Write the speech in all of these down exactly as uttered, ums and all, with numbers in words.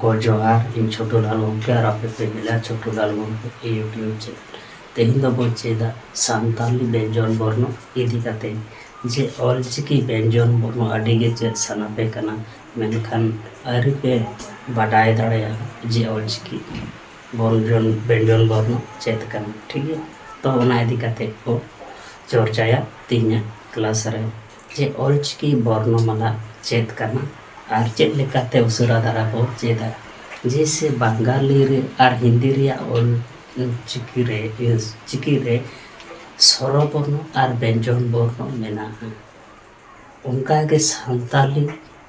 ᱠᱚ ᱡᱚᱦᱟᱨ, ᱤᱧ ᱪᱷᱳᱴᱩ ᱞᱟᱞ ᱜᱚᱢᱠᱮ ᱟᱨ ᱟᱯᱮ ᱯᱮ ᱧᱮᱞᱟ ᱪᱷᱳᱴᱩ ᱞᱟᱞ ᱜᱚᱢᱠᱮ YouTube channel᱾ ᱛᱮᱦᱮᱧ ᱫᱚᱵᱚᱱ ᱪᱮᱫᱟ ᱥᱟᱱᱛᱟᱞᱤ ᱵᱮᱧᱡᱚᱱ ᱵᱚᱨᱱᱚ ᱤᱫᱤ ᱠᱟᱛᱮ, ᱡᱮ ᱚᱞᱪᱤᱠᱤ ᱵᱮᱧᱡᱚᱱ ᱵᱚᱨᱱᱚ ᱟᱹᱰᱤ ᱜᱮ ᱪᱮᱫ ᱥᱟᱱᱟ ᱯᱮ ᱠᱟᱱᱟ, ᱢᱮᱱᱠᱷᱟᱱ ᱟᱹᱣᱨᱤ ᱯᱮ ᱵᱟᱰᱟᱭ ᱫᱟᱲᱮᱭᱟᱜᱼᱟ ᱡᱮ ᱚᱞᱪᱤᱠᱤ ᱵᱚᱨᱡᱚᱱ ᱵᱮᱧᱡᱚᱱ ᱵᱚᱨᱱᱚ ᱪᱮᱫ ᱠᱟᱱᱟ, ᱴᱷᱤᱠ ᱜᱮᱭᱟ? ᱛᱚ ᱚᱱᱟ ᱤᱫᱤ ᱠᱟᱛᱮ ᱠᱚ ᱪᱚᱨᱪᱟᱭᱟ ᱛᱮᱦᱮᱧᱟᱜ ᱠᱞᱟᱥ ᱨᱮ, ᱡᱮ ᱚᱞᱪᱤᱠᱤ ᱵᱚᱨᱱᱚᱢᱟᱞᱟ ᱪᱮᱫ ᱠᱟᱱᱟ ᱟᱨ ᱪᱮᱫ ᱞᱮᱠᱟᱛᱮ ᱩᱥᱟᱹᱨᱟ ᱫᱷᱟᱨᱟ ᱵᱚ ᱪᱮᱫᱟ᱾ ᱡᱮᱭᱥᱮ ᱵᱟᱝᱜᱟᱞᱤ ᱨᱮ ᱟᱨ ᱦᱤᱱᱫᱤ ᱨᱮᱭᱟᱜ ᱚᱞ ᱪᱤᱠᱤ ᱨᱮ, ᱪᱤᱠᱤ ᱨᱮ ᱥᱚᱨᱚ ᱵᱚᱨᱱᱚ ᱟᱨ ᱵᱮᱧᱡᱚᱱ ᱵᱚᱨᱱᱚ ᱢᱮᱱᱟᱜᱼᱟ, ᱚᱱᱠᱟᱜᱮ ᱥᱟᱱᱛᱟᱞᱤ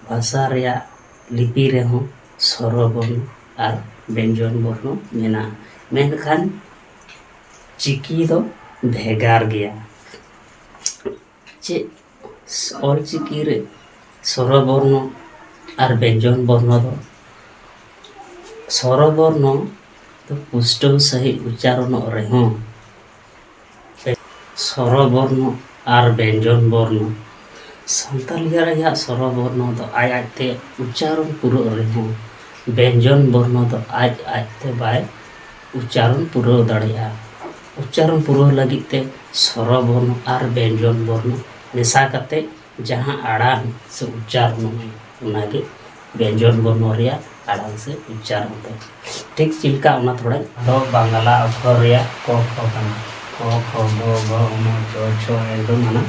ᱵᱷᱟᱥᱟ ᱨᱮᱭᱟᱜ ᱞᱤᱯᱤ ᱨᱮᱦᱚᱸ ᱥᱚᱨᱚ ᱵᱚᱨᱱᱚ ᱟᱨ ᱵᱮᱧᱡᱚᱱ ᱵᱚᱨᱱᱚ ᱢᱮᱱᱟᱜᱼᱟ, ᱢᱮᱱᱠᱷᱟᱱ ᱪᱤᱠᱤ ᱫᱚ ᱵᱷᱮᱜᱟᱨ ᱜᱮᱭᱟ᱾ ᱪᱮᱫ ᱚᱞᱪᱤᱠᱤ ᱨᱮ ᱥᱚᱨᱚ ᱵᱚᱨᱱᱚ ᱟᱨ ᱵᱮᱧᱡᱚᱱ ᱵᱚᱨᱱᱚ ᱫᱚ, ᱥᱚᱨᱚ ᱵᱚᱨᱱᱚ ᱫᱚ ᱯᱩᱥᱴᱟᱹᱣ ᱥᱟᱺᱦᱤᱡ ᱩᱪᱪᱟᱨᱚᱱᱚᱜ ᱨᱮᱦᱚᱸ, ᱥᱚᱨᱚ ᱵᱚᱨᱱᱚ ᱟᱨ ᱵᱮᱧᱡᱚᱱ ᱵᱚᱨᱱᱚ, ᱥᱟᱱᱛᱟᱞᱤ ᱨᱮᱭᱟᱜ ᱥᱚᱨᱚ ᱵᱚᱨᱱᱚ ᱫᱚ ᱟᱡ ᱟᱡᱛᱮ ᱩᱪᱪᱟᱨᱚᱱ ᱯᱩᱨᱟᱹᱜ ᱨᱮᱦᱚᱸ, ᱵᱮᱧᱡᱚᱱ ᱵᱚᱨᱱᱚ ᱫᱚ ᱟᱡ ᱟᱡᱛᱮ ᱵᱟᱭ ᱩᱪᱪᱟᱨᱚᱱ ᱯᱩᱨᱟᱹᱣ ᱫᱟᱲᱮᱭᱟᱜᱼᱟ᱾ ᱩᱪᱪᱟᱨᱚᱱ ᱯᱩᱨᱟᱹᱣ ᱞᱟᱹᱜᱤᱫ ᱛᱮ ᱥᱚᱨᱚ ᱵᱚᱨᱱᱚ ᱟᱨ ᱵᱮᱧᱡᱚᱱ ᱵᱚᱨᱱᱚ ᱢᱮᱥᱟ ᱠᱟᱛᱮ ᱡᱟᱦᱟᱸ ᱟᱲᱟᱝ ᱥᱮ ᱩᱪᱪᱟᱨᱚᱱ, ᱚᱱᱟᱜᱮ ᱵᱮᱧᱡᱚᱱ ᱵᱚᱨᱱᱚ ᱨᱮᱭᱟᱜ ᱟᱲᱟᱝ ᱥᱮ ᱩᱪᱪᱟᱨᱚᱱ ᱫᱚ᱾ ᱴᱷᱤᱠ ᱪᱮᱫ ᱞᱮᱠᱟ, ᱚᱱᱟ ᱛᱷᱚᱲᱟ ᱫᱚ ᱵᱟᱝᱞᱟ ᱚᱠᱷᱚᱨ ᱨᱮᱭᱟᱜ ᱠᱚ ᱠᱷᱚ ᱠᱟᱱᱟ᱾ ᱠᱚ, ᱠᱷᱚ, ᱜᱚ, ᱜᱷ, ᱢ, ᱪ, ᱪᱷ, ᱮᱠᱫᱚᱢ ᱦᱟᱱᱟ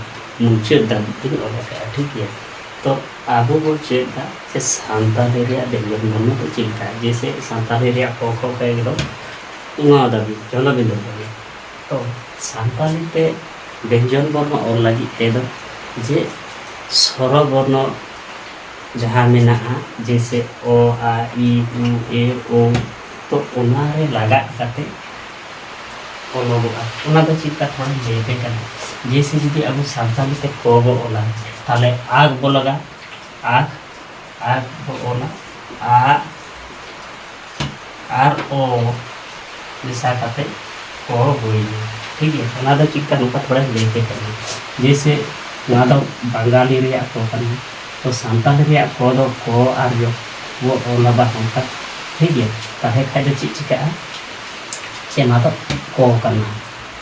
ᱢᱩᱪᱟᱹᱫ ᱫᱷᱟᱹᱵᱤᱡ ᱛᱤᱧ ᱚᱞ ᱟᱠᱟᱫᱼᱟ, ᱴᱷᱤᱠ ᱜᱮᱭᱟ᱾ ᱛᱚ ᱟᱵᱚ ᱵᱚᱱ ᱪᱮᱫ ᱮᱫᱟ ᱡᱮ ᱥᱟᱱᱛᱟᱲᱤ ᱨᱮᱭᱟᱜ ᱵᱮᱧᱡᱚᱱ ᱵᱚᱨᱱᱚ ᱫᱚ ᱪᱮᱫ ᱞᱮᱠᱟ, ᱡᱮᱭᱥᱮ ᱥᱟᱱᱛᱟᱲᱤ ᱨᱮᱭᱟᱜ ᱠᱚ, ᱠᱷᱚ, ᱜᱷ ᱮᱠᱫᱚᱢ ᱱᱚᱣᱟ ᱫᱷᱟᱹᱵᱤᱡ ᱪᱚᱸᱫᱟ ᱵᱤᱱᱫᱩ ᱫᱷᱟᱹᱵᱤᱡ᱾ ᱛᱚ ᱥᱟᱱᱛᱟᱲᱤ ᱛᱮ ᱵᱮᱧᱡᱚᱱ ᱵᱚᱨᱱᱚ ᱚᱞ ᱞᱟᱹᱜᱤᱫ ᱛᱮᱫᱚ ᱡᱮ ᱥᱚᱨᱚ ᱵᱚᱨᱱᱚ ᱡᱟᱦᱟᱸ ᱢᱮᱱᱟᱜᱼᱟ, ᱡᱮᱭᱥᱮ ᱚ, ᱟ, ᱤ, ᱩ, ᱮ, ᱳ, ᱛᱚ ᱚᱱᱟᱨᱮ ᱞᱟᱜᱟᱜ ᱠᱟᱛᱮ ᱚᱞᱚᱜᱚᱜᱼᱟ᱾ ᱚᱱᱟ ᱫᱚ ᱪᱮᱫ ᱞᱮᱠᱟ ᱛᱷᱚᱲᱟᱧ ᱞᱟᱹᱭ ᱟᱯᱮ ᱠᱟᱱᱟ᱾ ᱡᱮᱭᱥᱮ ᱡᱩᱫᱤ ᱟᱵᱚ ᱥᱟᱱᱛᱟᱲᱤ ᱛᱮ ᱠᱚ ᱵᱚ ᱚᱞᱟ, ᱛᱟᱦᱞᱮ ᱟᱜ ᱵᱚ ᱞᱟᱜᱟ, ᱟᱜ, ᱟᱜ ᱵᱚ ᱚᱞᱟ, ᱟ ᱟᱨ ᱚ ᱢᱮᱥᱟ ᱠᱟᱛᱮ ᱠᱚ ᱦᱩᱭᱱᱟ, ᱴᱷᱤᱠ ᱜᱮᱭᱟ᱾ ᱚᱱᱟ ᱫᱚ ᱪᱮᱫ ᱞᱮᱠᱟ, ᱱᱚᱝᱠᱟ ᱛᱷᱚᱲᱟᱧ ᱞᱟᱹᱭ ᱟᱯᱮ ᱠᱟᱱᱟ᱾ ᱡᱮᱭᱥᱮ ᱱᱚᱣᱟ ᱫᱚ ᱵᱟᱝᱜᱟᱞᱤ ᱨᱮᱭᱟᱜ ᱠᱚ ᱠᱟᱱᱟ, ᱛᱚ ᱥᱟᱱᱛᱟᱲᱤ ᱨᱮᱭᱟᱜ ᱠᱚ ᱫᱚ ᱠᱚ ᱟᱨ ᱡᱚ ᱵᱚ ᱚᱞᱟ ᱵᱟ ᱚᱱᱠᱟ, ᱴᱷᱤᱠ ᱜᱮᱭᱟ᱾ ᱛᱟᱦᱚᱞᱮ ᱠᱷᱟᱡ ᱫᱚ ᱪᱮᱫ ᱪᱤᱠᱟᱹᱜᱼᱟ? ᱪᱮ ᱱᱚᱣᱟ ᱫᱚ ᱠᱚ ᱠᱟᱱᱟ᱾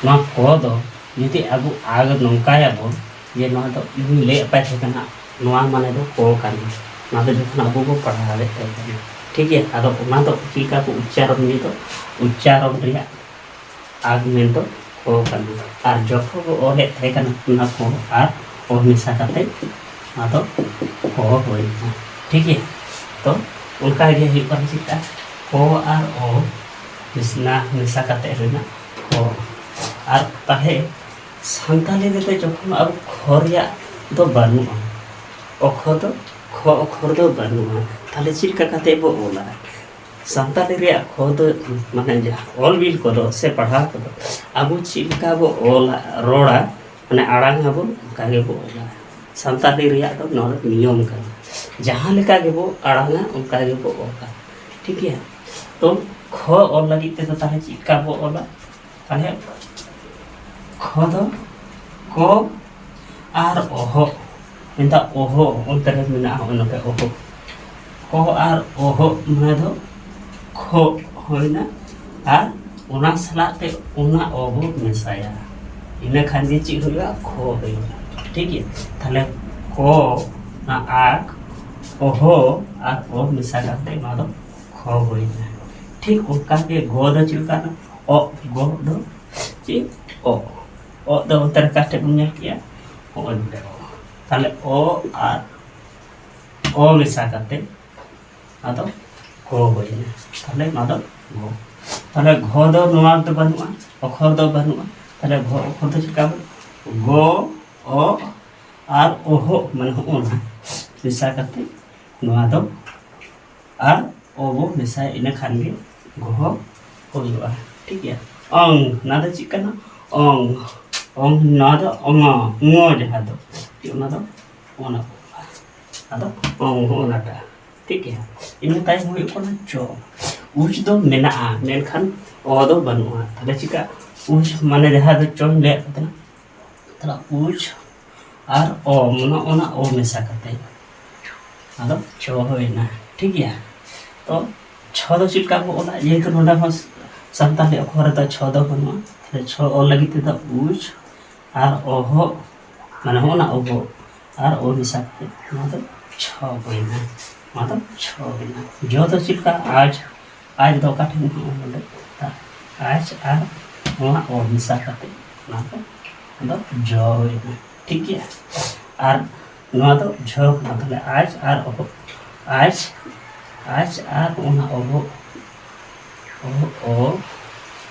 ᱱᱚᱣᱟ ᱠᱚ ᱫᱚ ᱡᱩᱫᱤ ᱟᱵᱚ ᱟᱜ ᱱᱚᱝᱠᱟᱭᱟᱵᱚᱱ ᱡᱮ ᱱᱚᱣᱟ ᱫᱚ ᱤᱧ ᱞᱟᱹᱭ ᱟᱯᱟᱭ ᱛᱟᱦᱮᱸ ᱠᱟᱱᱟ, ᱱᱚᱣᱟ ᱢᱟᱱᱮ ᱫᱚ ᱠᱚ ᱠᱟᱱᱟ, ᱱᱚᱣᱟ ᱫᱚ ᱡᱚᱠᱷᱚᱱ ᱟᱵᱚ ᱵᱚ ᱯᱟᱲᱦᱟᱣᱮᱫ ᱛᱟᱦᱮᱸ ᱠᱟᱱᱟ, ᱴᱷᱤᱠ ᱜᱮᱭᱟ᱾ ᱟᱫᱚ ᱚᱱᱟ ᱫᱚ ᱪᱮᱫ ᱞᱮᱠᱟ ᱠᱚ ᱩᱪᱪᱟᱨᱚᱱ, ᱱᱤᱭᱟᱹ ᱫᱚ ᱩᱪᱪᱟᱨᱚᱱ ᱨᱮᱭᱟᱜ ᱟᱜᱽ ᱢᱮᱱ ᱫᱚ ᱠᱚ ᱠᱟᱱᱟ᱾ ᱟᱨ ᱡᱚᱠᱷᱚᱱ ᱵᱚ ᱚᱞᱮᱫ ᱛᱟᱦᱮᱸ ᱠᱟᱱᱟ ᱚᱱᱟ ᱠᱚ ᱟᱨ ᱚ ᱢᱮᱥᱟ ᱠᱟᱛᱮ ᱚᱱᱟ ᱫᱚ ᱠᱚ ᱦᱩᱭᱱᱟ, ᱴᱷᱤᱠ ᱜᱮᱭᱟ᱾ ᱛᱚ ᱚᱱᱠᱟ ᱜᱮ ᱦᱩᱭᱩᱜ ᱠᱟᱱᱟ ᱪᱮᱫ ᱞᱮᱠᱟ? ᱠᱚ ᱟᱨ ᱚ ᱢᱮᱥᱟ, ᱢᱮᱥᱟ ᱠᱟᱛᱮ ᱦᱩᱭᱱᱟ ᱠᱚ᱾ ᱟᱨ ᱛᱟᱦᱞᱮ ᱥᱟᱱᱛᱟᱞᱤ ᱨᱮᱫᱚ ᱡᱚᱠᱷᱚᱱ ᱟᱵᱚ ᱠᱷᱚ ᱨᱮᱭᱟᱜ ᱫᱚ ᱵᱟᱹᱱᱩᱜᱼᱟ, ᱚᱠᱷᱚ ᱫᱚ, ᱠᱷᱚ ᱚᱠᱷᱚᱨ ᱫᱚ ᱵᱟᱹᱱᱩᱜᱼᱟ, ᱛᱟᱦᱞᱮ ᱪᱮᱫ ᱞᱮᱠᱟ ᱠᱟᱛᱮ ᱵᱚ ᱚᱞᱟ? ᱥᱟᱱᱛᱟᱞᱤ ᱨᱮᱭᱟᱜ ᱠᱷᱚ ᱫᱚ, ᱢᱟᱱᱮ ᱡᱟᱦᱟᱸ ᱚᱞ ᱵᱤᱞ ᱠᱚᱫᱚ ᱥᱮ ᱯᱟᱲᱦᱟᱣ ᱠᱚᱫᱚ ᱟᱵᱚ ᱪᱮᱫ ᱞᱮᱠᱟ ᱵᱚ ᱚᱞᱟ, ᱨᱚᱲᱟ, ᱢᱟᱱᱮ ᱟᱲᱟᱝ ᱟᱵᱚ ᱚᱱᱠᱟ ᱜᱮᱵᱚ ᱚᱞᱟ᱾ ᱥᱟᱱᱛᱟᱞᱤ ᱨᱮᱭᱟᱜ ᱫᱚ ᱱᱚᱣᱟ ᱫᱚ ᱱᱤᱭᱚᱢ ᱠᱟᱱᱟ, ᱡᱟᱦᱟᱸ ᱞᱮᱠᱟ ᱜᱮᱵᱚ ᱟᱲᱟᱝᱟ ᱚᱱᱠᱟ ᱜᱮᱵᱚ ᱚᱞᱟ, ᱴᱷᱤᱠ ᱜᱮᱭᱟ᱾ ᱛᱚ ᱠᱷᱚ ᱚᱞ ᱞᱟᱹᱜᱤᱫ ᱛᱮᱫᱚ ᱛᱟᱦᱞᱮ ᱪᱮᱫ ᱞᱮᱠᱟ ᱵᱚ ᱚᱞᱟ? ᱛᱟᱦᱞᱮ ᱠᱷᱚ ᱫᱚ ᱠᱚ ᱟᱨ ᱚᱦᱚᱜ, ᱢᱮᱱᱫᱟ ᱚᱦᱚᱜ, ᱚᱱᱛᱮ ᱨᱮ ᱢᱮᱱᱟᱜᱼᱟ, ᱦᱚᱸᱜᱼᱚᱭ ᱱᱚᱛᱮ ᱚᱦᱚᱜ᱾ ᱠᱚ ᱟᱨ ᱚᱦᱚᱜ ᱢᱟᱱᱮ ᱫᱚ ᱠᱷᱚ ᱦᱩᱭᱱᱟ, ᱟᱨ ᱚᱱᱟ ᱥᱟᱞᱟᱜ ᱛᱮ ᱚᱱᱟ ᱚ ᱵᱚ ᱢᱮᱥᱟᱭᱟ, ᱤᱱᱟᱹ ᱠᱷᱟᱱ ᱜᱮ ᱪᱮᱫ ᱦᱩᱭᱩᱜᱼᱟ? ᱠᱷᱚ ᱦᱩᱭᱩᱜᱼᱟ, ᱴᱷᱤᱠ ᱜᱮᱭᱟ᱾ ᱛᱟᱦᱞᱮ ᱠᱚ, ᱚᱱᱟ ᱟᱠ, ᱚᱦᱚ ᱟᱨ ᱚ ᱢᱮᱥᱟ ᱠᱟᱛᱮ ᱱᱚᱣᱟ ᱫᱚ ᱠᱷᱚ ᱦᱩᱭᱱᱟ᱾ ᱴᱷᱤᱠ ᱚᱱᱠᱟ ᱜᱮ ᱜᱚ ᱫᱚ ᱪᱮᱫ ᱞᱮᱠᱟ? ᱚ, ᱜᱚ ᱫᱚ ᱪᱮᱫ? ᱚ, ᱚ ᱫᱚ ᱚᱱᱛᱮ ᱨᱮ ᱚᱠᱟ ᱴᱷᱮᱡ ᱵᱚᱱ ᱧᱮᱞ ᱠᱮᱜᱼᱟ? ᱦᱚᱸᱜᱼᱚᱭ ᱱᱚᱰᱮ ᱚ᱾ ᱛᱟᱦᱞᱮ ᱚ ᱟᱨ ᱚ ᱢᱮᱥᱟ ᱠᱟᱛᱮ ᱟᱫᱚ ᱜᱚ ᱦᱩᱭᱱᱟ᱾ ᱛᱟᱦᱞᱮ ᱱᱚᱣᱟ ᱫᱚ ᱜᱚ᱾ ᱛᱟᱦᱞᱮ ᱜᱷᱚ ᱫᱚ ᱱᱚᱣᱟ ᱫᱚ ᱵᱟᱹᱱᱩᱜᱼᱟ, ᱚᱠᱷᱚᱨ ᱫᱚ ᱵᱟᱹᱱᱩᱜᱼᱟ᱾ ᱛᱟᱦᱞᱮ ᱜᱷᱚ ᱚᱠᱷᱚᱨ ᱫᱚ ᱪᱮᱫ ᱞᱮᱠᱟ? ᱜᱚ, ᱚ ᱟᱨ ᱚᱦᱚ, ᱢᱟᱱᱮ ᱦᱚᱸᱜᱼᱚ ᱱᱟ ᱢᱮᱥᱟ ᱠᱟᱛᱮ ᱱᱚᱣᱟ ᱫᱚ ᱟᱨ ᱚ ᱵᱚ ᱢᱮᱥᱟᱭᱟ, ᱤᱱᱟᱹ ᱠᱷᱟᱱ ᱜᱮ ᱜᱚᱦᱚ ᱦᱩᱭᱩᱜᱼᱟ᱾ ᱴᱷᱤᱠ ᱜᱮᱭᱟ? ᱚᱝ, ᱱᱚᱣᱟ ᱫᱚ ᱪᱮᱫ ᱠᱟᱱᱟ? ᱚᱝ, ᱚᱝ, ᱱᱚᱣᱟ ᱫᱚ ᱚᱝᱚ, ᱝᱚ ᱡᱟᱦᱟᱸ ᱫᱚ, ᱚᱱᱟ ᱫᱚ ᱚᱱᱟ ᱠᱚ᱾ ᱟᱫᱚ ᱚᱝ, ᱚᱱᱟᱴᱟᱜ᱾ ᱴᱷᱤᱠ ᱜᱮᱭᱟ? ᱤᱱᱟᱹ ᱛᱟᱭᱚᱢ ᱦᱩᱭᱩᱜ ᱠᱟᱱᱟ ᱪᱚ᱾ ᱩᱪ ᱫᱚ ᱢᱮᱱᱟᱜᱼᱟ, ᱢᱮᱱᱠᱷᱟᱱ ᱚ ᱫᱚ ᱵᱟᱹᱱᱩᱜᱼᱟ᱾ ᱛᱟᱦᱞᱮ ᱪᱤᱠᱟ? ᱩᱪ ᱢᱟᱱᱮ ᱡᱟᱦᱟᱸ ᱫᱚ ᱪᱚᱧ ᱞᱟᱹᱭᱟᱫ ᱠᱚ ᱛᱟᱦᱮᱱᱟ, ᱛᱟᱦᱞᱮ ᱩᱪ ᱟᱨ ᱚ, ᱱᱚᱜᱼᱚ ᱱᱟ ᱚ ᱢᱮᱥᱟ ᱠᱟᱛᱮ ᱟᱫᱚ ᱪᱚ ᱦᱩᱭᱱᱟ᱾ ᱴᱷᱤᱠ ᱜᱮᱭᱟ᱾ ᱛᱚ ᱪᱷᱚ ᱫᱚ ᱪᱮᱫ ᱞᱮᱠᱟ ᱵᱚ ᱚᱞᱟ? ᱡᱮᱦᱮᱛᱩ ᱱᱚᱰᱮ ᱦᱚᱸ ᱥᱟᱱᱛᱟᱲᱤ ᱚᱠᱷᱚᱨ ᱨᱮᱫᱚ ᱪᱷᱚ ᱫᱚ ᱵᱟᱹᱱᱩᱜᱼᱟ, ᱛᱟᱦᱞᱮ ᱪᱷᱚ ᱚᱞ ᱞᱟᱹᱜᱤᱫ ᱛᱮᱫᱚ ᱩᱪ ᱟᱨ ᱚᱦᱚᱜ, ᱢᱟᱱᱮ ᱦᱚᱸᱜᱼᱚ ᱱᱟ ᱚᱦᱚᱜ ᱟᱨ ᱚ ᱢᱮᱥᱟ ᱠᱟᱛᱮ ᱱᱚᱣᱟ ᱫᱚ ᱪᱷᱚ ᱦᱩᱭᱱᱟ᱾ ᱱᱚᱣᱟ ᱫᱚ ᱪᱷᱚ ᱦᱩᱭᱱᱟ᱾ ᱡᱚ ᱫᱚ ᱪᱮᱫ ᱞᱮᱠᱟ? ᱟᱡ, ᱟᱡ ᱫᱚ ᱚᱠᱟ ᱴᱷᱮᱱ ᱦᱚᱸ ᱚᱞ ᱞᱮᱫᱟ? ᱟᱡ ᱟᱨ ᱱᱚᱣᱟ ᱚ ᱢᱮᱥᱟ ᱠᱟᱛᱮ ᱱᱚᱣᱟ ᱫᱚ ᱟᱫᱚ ᱡᱚ ᱦᱩᱭᱱᱟ᱾ ᱴᱷᱤᱠ ᱜᱮᱭᱟ? ᱟᱨ ᱱᱚᱣᱟ ᱫᱚ ᱡᱷᱚ ᱠᱟᱱᱟ, ᱛᱟᱦᱞᱮ ᱟᱡ ᱟᱨ ᱚᱦᱚᱜ, ᱟᱡ, ᱟᱡ ᱟᱨ ᱚᱱᱟ ᱚᱦᱚᱜ, ᱚᱦᱚᱜ, ᱚ,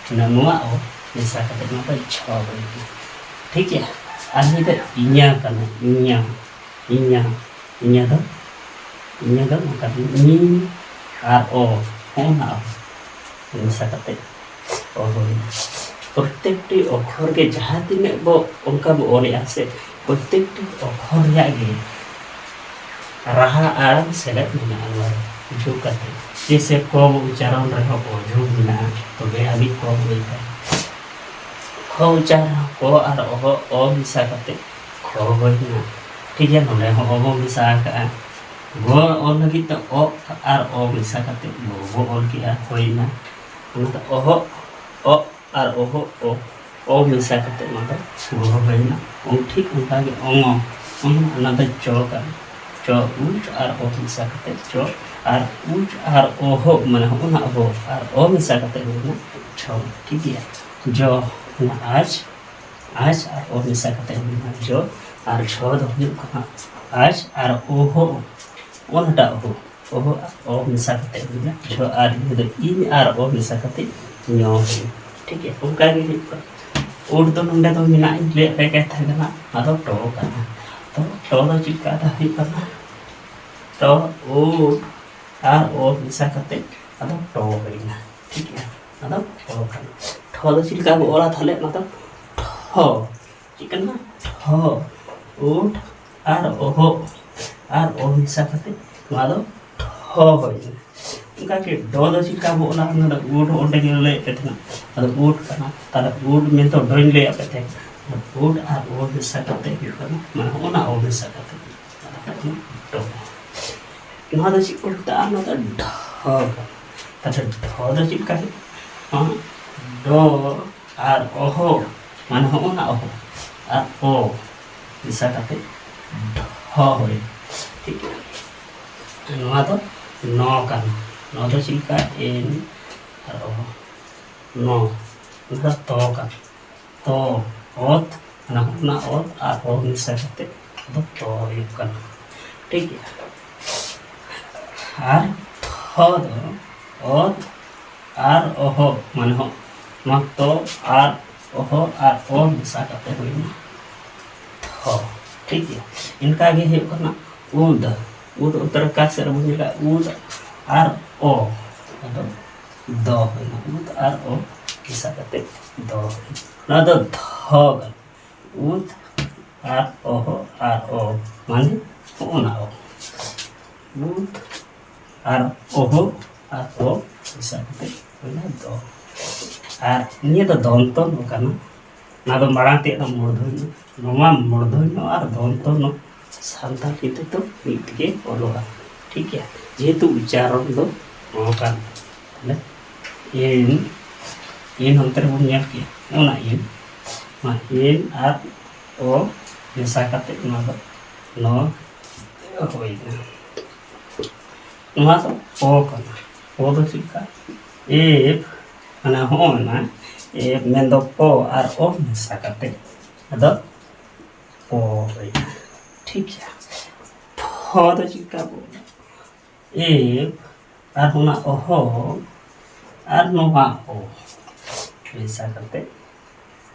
ᱢᱟᱱᱮ ᱱᱚᱣᱟ ᱚ ᱢᱮᱥᱟ ᱠᱟᱛᱮ ᱱᱚᱣᱟ ᱫᱚ ᱡᱷᱚ ᱦᱩᱭᱱᱟ᱾ ᱴᱷᱤᱠ ᱜᱮᱭᱟ? ᱟᱨ ᱱᱤᱭᱟᱹ ᱫᱚ ᱤᱧᱟ ᱠᱟᱱᱟ, ᱤᱧᱟ, ᱤᱧᱟ, ᱤᱧᱟ ᱫᱚ, ᱤᱧᱟ ᱫᱚ ᱱᱚᱝᱠᱟ ᱫᱚ ᱤᱧ ᱟᱨ ᱚ, ᱦᱚᱸᱜᱼᱚ ᱱᱟ ᱚ ᱢᱮᱥᱟ ᱠᱟᱛᱮ ᱚᱞ ᱦᱩᱭᱱᱟ᱾ ᱯᱨᱚᱛᱮᱠᱴᱤ ᱚᱠᱷᱚᱨ ᱜᱮ ᱡᱟᱦᱟᱸ ᱛᱤᱱᱟᱹᱜ ᱵᱚ ᱚᱱᱠᱟ ᱵᱚ ᱚᱞᱮᱜᱼᱟ ᱥᱮ, ᱯᱨᱚᱛᱮᱠᱴᱤ ᱚᱠᱷᱚᱨ ᱨᱮᱭᱟᱜ ᱜᱮ ᱨᱟᱦᱟ ᱟᱲᱟᱝ ᱥᱮᱞᱮᱫ ᱢᱮᱱᱟᱜᱼᱟ ᱱᱚᱣᱟ ᱨᱮ ᱡᱷᱩᱠ ᱠᱟᱛᱮ᱾ ᱡᱮᱭᱥᱮ ᱠᱚ ᱵᱚ ᱩᱪᱪᱟᱨᱚᱱ ᱨᱮᱦᱚᱸ ᱠᱚ ᱡᱷᱩᱠ ᱢᱮᱱᱟᱜᱼᱟ, ᱛᱚᱵᱮ ᱟᱹᱱᱤᱡ ᱠᱚ ᱦᱩᱭ ᱠᱟᱱᱟ᱾ ᱠᱷᱚ ᱩᱪᱪᱟᱨᱚᱱ ᱠᱚ ᱟᱨ ᱚᱦᱚ ᱚ ᱢᱮᱥᱟ ᱠᱟᱛᱮ ᱠᱷᱚ ᱦᱩᱭᱱᱟ᱾ ᱴᱷᱤᱠ ᱜᱮᱭᱟ, ᱱᱚᱰᱮ ᱦᱚᱸ ᱚ ᱵᱚ ᱢᱮᱥᱟ ᱟᱠᱟᱜᱼᱟ᱾ ᱜᱚ ᱚᱞ ᱞᱟᱹᱜᱤᱫ ᱛᱮ ᱚ ᱟᱨ ᱚ ᱢᱮᱥᱟ ᱠᱟᱛᱮ ᱜᱚ ᱵᱚ ᱚᱞ ᱠᱮᱜᱼᱟ, ᱦᱩᱭᱱᱟ᱾ ᱚᱱᱟᱛᱮ ᱚᱦᱚᱜ, ᱚᱜ ᱟᱨ ᱚᱦᱚᱜ, ᱚ, ᱚ ᱢᱮᱥᱟ ᱠᱟᱛᱮ ᱚᱱᱟ ᱫᱚ ᱜᱚ ᱦᱩᱭᱱᱟ᱾ ᱚ ᱴᱷᱤᱠ ᱚᱱᱠᱟ ᱜᱮ ᱚᱝ, ᱚᱝ, ᱚᱱᱟ ᱫᱚ ᱪᱚ ᱠᱟᱱᱟ᱾ ᱪᱚ, ᱩᱪ ᱟᱨ ᱚ ᱢᱮᱥᱟ ᱠᱟᱛᱮ ᱪᱚ, ᱟᱨ ᱩᱪ ᱟᱨ ᱚᱦᱚᱜ, ᱢᱟᱱᱮ ᱦᱚᱸᱜᱼᱚ ᱱᱟ ᱚᱦᱚᱜ ᱟᱨ ᱚ ᱢᱮᱥᱟ ᱠᱟᱛᱮ ᱦᱩᱭᱱᱟ ᱪᱷᱚ᱾ ᱴᱷᱤᱠ ᱜᱮᱭᱟ? ᱡᱚ, ᱚᱱᱟ ᱟᱡ, ᱟᱡ ᱟᱨ ᱚ ᱢᱮᱥᱟ ᱠᱟᱛᱮ ᱦᱩᱭᱱᱟ ᱡᱚ, ᱟᱨ ᱡᱷᱚ ᱫᱚ ᱦᱩᱭᱩᱜ ᱠᱟᱱᱟ ᱟᱡ ᱟᱨ ᱚᱦᱚ, ᱚᱱᱟᱴᱟᱜ ᱚᱦᱚ, ᱚᱦᱚ ᱟᱨ ᱚ ᱢᱮᱥᱟ ᱠᱟᱛᱮ ᱦᱩᱭᱱᱟ ᱡᱷᱚ, ᱟᱨ ᱱᱤᱭᱟᱹ ᱫᱚ ᱤᱧ ᱟᱨ ᱚ ᱢᱮᱥᱟ ᱠᱟᱛᱮ ᱧᱚ ᱦᱩᱭᱱᱟ᱾ ᱴᱷᱤᱠ ᱜᱮᱭᱟ, ᱚᱱᱠᱟ ᱜᱮ ᱦᱩᱭᱩᱜ ᱠᱟᱱᱟ᱾ ᱩᱴ ᱫᱚ ᱱᱚᱰᱮ ᱫᱚ ᱢᱮᱱᱟᱜ, ᱤᱧ ᱞᱟᱹᱭᱟᱫ ᱯᱮ ᱠᱟᱛᱷᱟ ᱠᱟᱱᱟ, ᱟᱫᱚ ᱴᱚ ᱠᱟᱱᱟ᱾ ᱛᱚ ᱴᱚ ᱫᱚ ᱪᱮᱫ ᱞᱮᱠᱟ ᱦᱩᱭᱩᱜ ᱠᱟᱱᱟ? ᱴᱚ, ᱩᱴ ᱟᱨ ᱚ ᱢᱮᱥᱟ ᱠᱟᱛᱮ ᱟᱫᱚ ᱴᱚ ᱦᱩᱭᱱᱟ᱾ ᱴᱷᱤᱠ ᱜᱮᱭᱟ, ᱟᱫᱚ ᱴᱚ ᱠᱟᱱᱟ᱾ ᱴᱷᱚ ᱫᱚ ᱪᱮᱫ ᱞᱮᱠᱟ ᱵᱚ ᱚᱞᱟ ᱛᱟᱦᱞᱮ? ᱚᱱᱟ ᱫᱚ ᱴᱷᱚ᱾ ᱪᱮᱫ ᱠᱟᱱᱟ? ᱴᱷᱚ᱾ ᱩᱴ ᱟᱨ ᱚᱦᱚᱜ ᱟᱨ ᱚ ᱢᱮᱥᱟ ᱠᱟᱛᱮ ᱱᱚᱣᱟ ᱫᱚ ᱴᱷᱚ ᱦᱩᱭᱱᱟ᱾ ᱚᱱᱠᱟ ᱜᱮ ᱰᱚ ᱫᱚ ᱪᱮᱫ ᱞᱮᱠᱟ ᱵᱚ ᱚᱞᱟ? ᱚᱱᱟ ᱫᱚ ᱩᱴ ᱚᱸᱰᱮ ᱜᱮ ᱞᱟᱹᱭᱮᱫ ᱯᱮ ᱛᱟᱦᱮᱱᱟ᱾ ᱟᱫᱚ ᱩᱴ ᱠᱟᱱᱟ, ᱛᱟᱦᱞᱮ ᱩᱴ ᱢᱮᱱᱛᱮ ᱰᱚᱧ ᱞᱟᱹᱭᱟᱫ ᱯᱮ ᱛᱟᱦᱮᱸ᱾ ᱩᱴ ᱟᱨ ᱚ ᱢᱮᱥᱟ ᱠᱟᱛᱮ ᱦᱩᱭᱩᱜ ᱠᱟᱱᱟ, ᱢᱟᱱᱮ ᱚᱱᱟ ᱚ ᱢᱮᱥᱟ ᱠᱟᱛᱮ ᱟᱫᱚ ᱴᱚ᱾ ᱱᱚᱣᱟ ᱫᱚ ᱪᱮᱫ ᱠᱚ ᱢᱮᱛᱟᱜᱼᱟ? ᱱᱚᱣᱟ ᱫᱚ ᱰᱷᱚ ᱠᱟᱱᱟ᱾ ᱛᱟᱦᱞᱮ ᱰᱷᱚ ᱫᱚ ᱪᱮᱫ ᱞᱮᱠᱟ ᱦᱩᱭᱩᱜᱼᱟ? ᱰᱚ ᱟᱨ ᱚᱦᱚ, ᱢᱟᱱᱮ ᱦᱚᱸᱜᱼᱚ ᱱᱟ ᱚᱦᱚ ᱟᱨ ᱚ ᱢᱮᱥᱟ ᱠᱟᱛᱮ ᱰᱷᱚ ᱦᱩᱭ᱾ ᱴᱷᱤᱠ ᱜᱮᱭᱟ᱾ ᱱᱚᱣᱟ ᱫᱚ ᱱᱚ ᱠᱟᱱᱟ᱾ ᱱᱚᱣᱟ ᱫᱚ ᱪᱮᱫ ᱞᱮᱠᱟ? ᱮᱱ ᱟᱨ ᱚ, ᱱᱚ᱾ ᱱᱚᱣᱟ ᱫᱚ ᱛᱚ ᱠᱟᱱᱟ᱾ ᱛᱚ, ᱚᱛ, ᱚᱱᱟ ᱚᱛ ᱟᱨ ᱚ ᱢᱮᱥᱟ ᱠᱟᱛᱮ ᱫᱚ ᱛᱚ ᱦᱩᱭᱩᱜ ᱠᱟᱱᱟ᱾ ᱴᱷᱤᱠ ᱜᱮᱭᱟ᱾ ᱟᱨ ᱛᱷᱚ ᱫᱚ ᱚᱛ ᱟᱨ ᱚᱦᱚ, ᱢᱟᱱᱮ ᱦᱚᱸ ᱱᱚᱣᱟ ᱛᱚ ᱟᱨ ᱚᱦᱚ ᱟᱨ ᱚ ᱢᱮᱥᱟ ᱠᱟᱛᱮ ᱦᱩᱭᱱᱟ ᱛᱷᱚ᱾ ᱴᱷᱤᱠ ᱜᱮᱭᱟ᱾ ᱤᱱᱠᱟ ᱜᱮ ᱦᱩᱭᱩᱜ ᱠᱟᱱᱟ ᱩᱫ᱾ ᱩᱫ ᱚᱱᱛᱮ ᱨᱮ ᱚᱠᱟ ᱥᱮᱫ ᱨᱮᱵᱚᱱ ᱧᱮᱞᱟ? ᱩᱫ ᱟᱨ ᱚ, ᱟᱫᱚ ᱫᱚ ᱦᱩᱭᱱᱟ᱾ ᱩᱫ ᱟᱨ ᱚ ᱢᱮᱥᱟ ᱠᱟᱛᱮ ᱫᱚ ᱦᱩᱭᱱᱟ᱾ ᱱᱚᱣᱟ ᱫᱚ ᱫᱷᱚ ᱠᱟᱱᱟ᱾ ᱩᱫ ᱟᱨ ᱚᱦᱚ ᱟᱨ ᱚ, ᱢᱟᱱᱮ ᱦᱚᱸᱜᱼᱚ ᱱᱟ ᱚ᱾ ᱩᱫ ᱟᱨ ᱚᱦᱚ ᱟᱨ ᱚ ᱢᱮᱥᱟ ᱠᱟᱛᱮ ᱦᱩᱭᱱᱟ ᱫᱚ᱾ ᱟᱨ ᱱᱤᱭᱟᱹ ᱫᱚ ᱫᱚᱱᱛᱚ ᱱᱚ ᱠᱟᱱᱟ᱾ ᱚᱱᱟ ᱫᱚ ᱢᱟᱲᱟᱝ ᱛᱮᱭᱟᱜ ᱫᱚ ᱢᱩᱨᱫᱷᱚᱱ ᱱᱚ᱾ ᱱᱚᱣᱟ ᱢᱩᱨᱫᱷᱚᱱ ᱱᱚ ᱟᱨ ᱫᱚᱱᱛᱚ ᱱᱚ ᱥᱟᱱᱛᱟᱲ ᱠᱤᱱᱛᱩ ᱫᱚ ᱢᱤᱫ ᱛᱮᱜᱮ ᱚᱞᱚᱜᱼᱟ᱾ ᱴᱷᱤᱠ ᱜᱮᱭᱟ᱾ ᱡᱮᱦᱮᱛᱩ ᱩᱪᱪᱟᱨᱚᱱ ᱫᱚ ᱱᱚ ᱠᱟᱱ᱾ ᱛᱟᱦᱞᱮ ᱮᱱ, ᱮᱱ ᱚᱱᱛᱮ ᱨᱮᱵᱚᱱ ᱧᱮᱞ ᱠᱮᱜᱼᱟ, ᱚᱱᱟ ᱮᱱ, ᱚᱱᱟ ᱮᱱ ᱟᱨ ᱚ ᱢᱮᱥᱟ ᱠᱟᱛᱮ ᱱᱚᱣᱟ ᱫᱚ ᱱᱚ ᱦᱩᱭᱱᱟ᱾ ᱱᱚᱣᱟ ᱫᱚ ᱚ ᱠᱟᱱᱟ᱾ ᱚ ᱫᱚ ᱪᱮᱫ ᱞᱮᱠᱟ? ᱮᱯ, ᱢᱟᱱᱮ ᱦᱚᱸᱜᱼᱚ ᱱᱟ ᱮᱯ ᱢᱮᱱᱫᱚ ᱯᱚ ᱟᱨ ᱚ ᱢᱮᱥᱟ ᱠᱟᱛᱮ ᱟᱫᱚ ᱯᱚ ᱦᱩᱭᱱᱟ᱾ ᱴᱷᱤᱠ ᱜᱮᱭᱟ᱾ ᱯᱷᱚ ᱫᱚ ᱪᱮᱫ ᱞᱮᱠᱟ ᱵᱚ ᱚᱞᱟ? ᱮᱯ ᱟᱨ ᱚᱱᱟ ᱚᱦᱚ ᱟᱨ ᱱᱚᱣᱟ ᱚ ᱢᱮᱥᱟ ᱠᱟᱛᱮ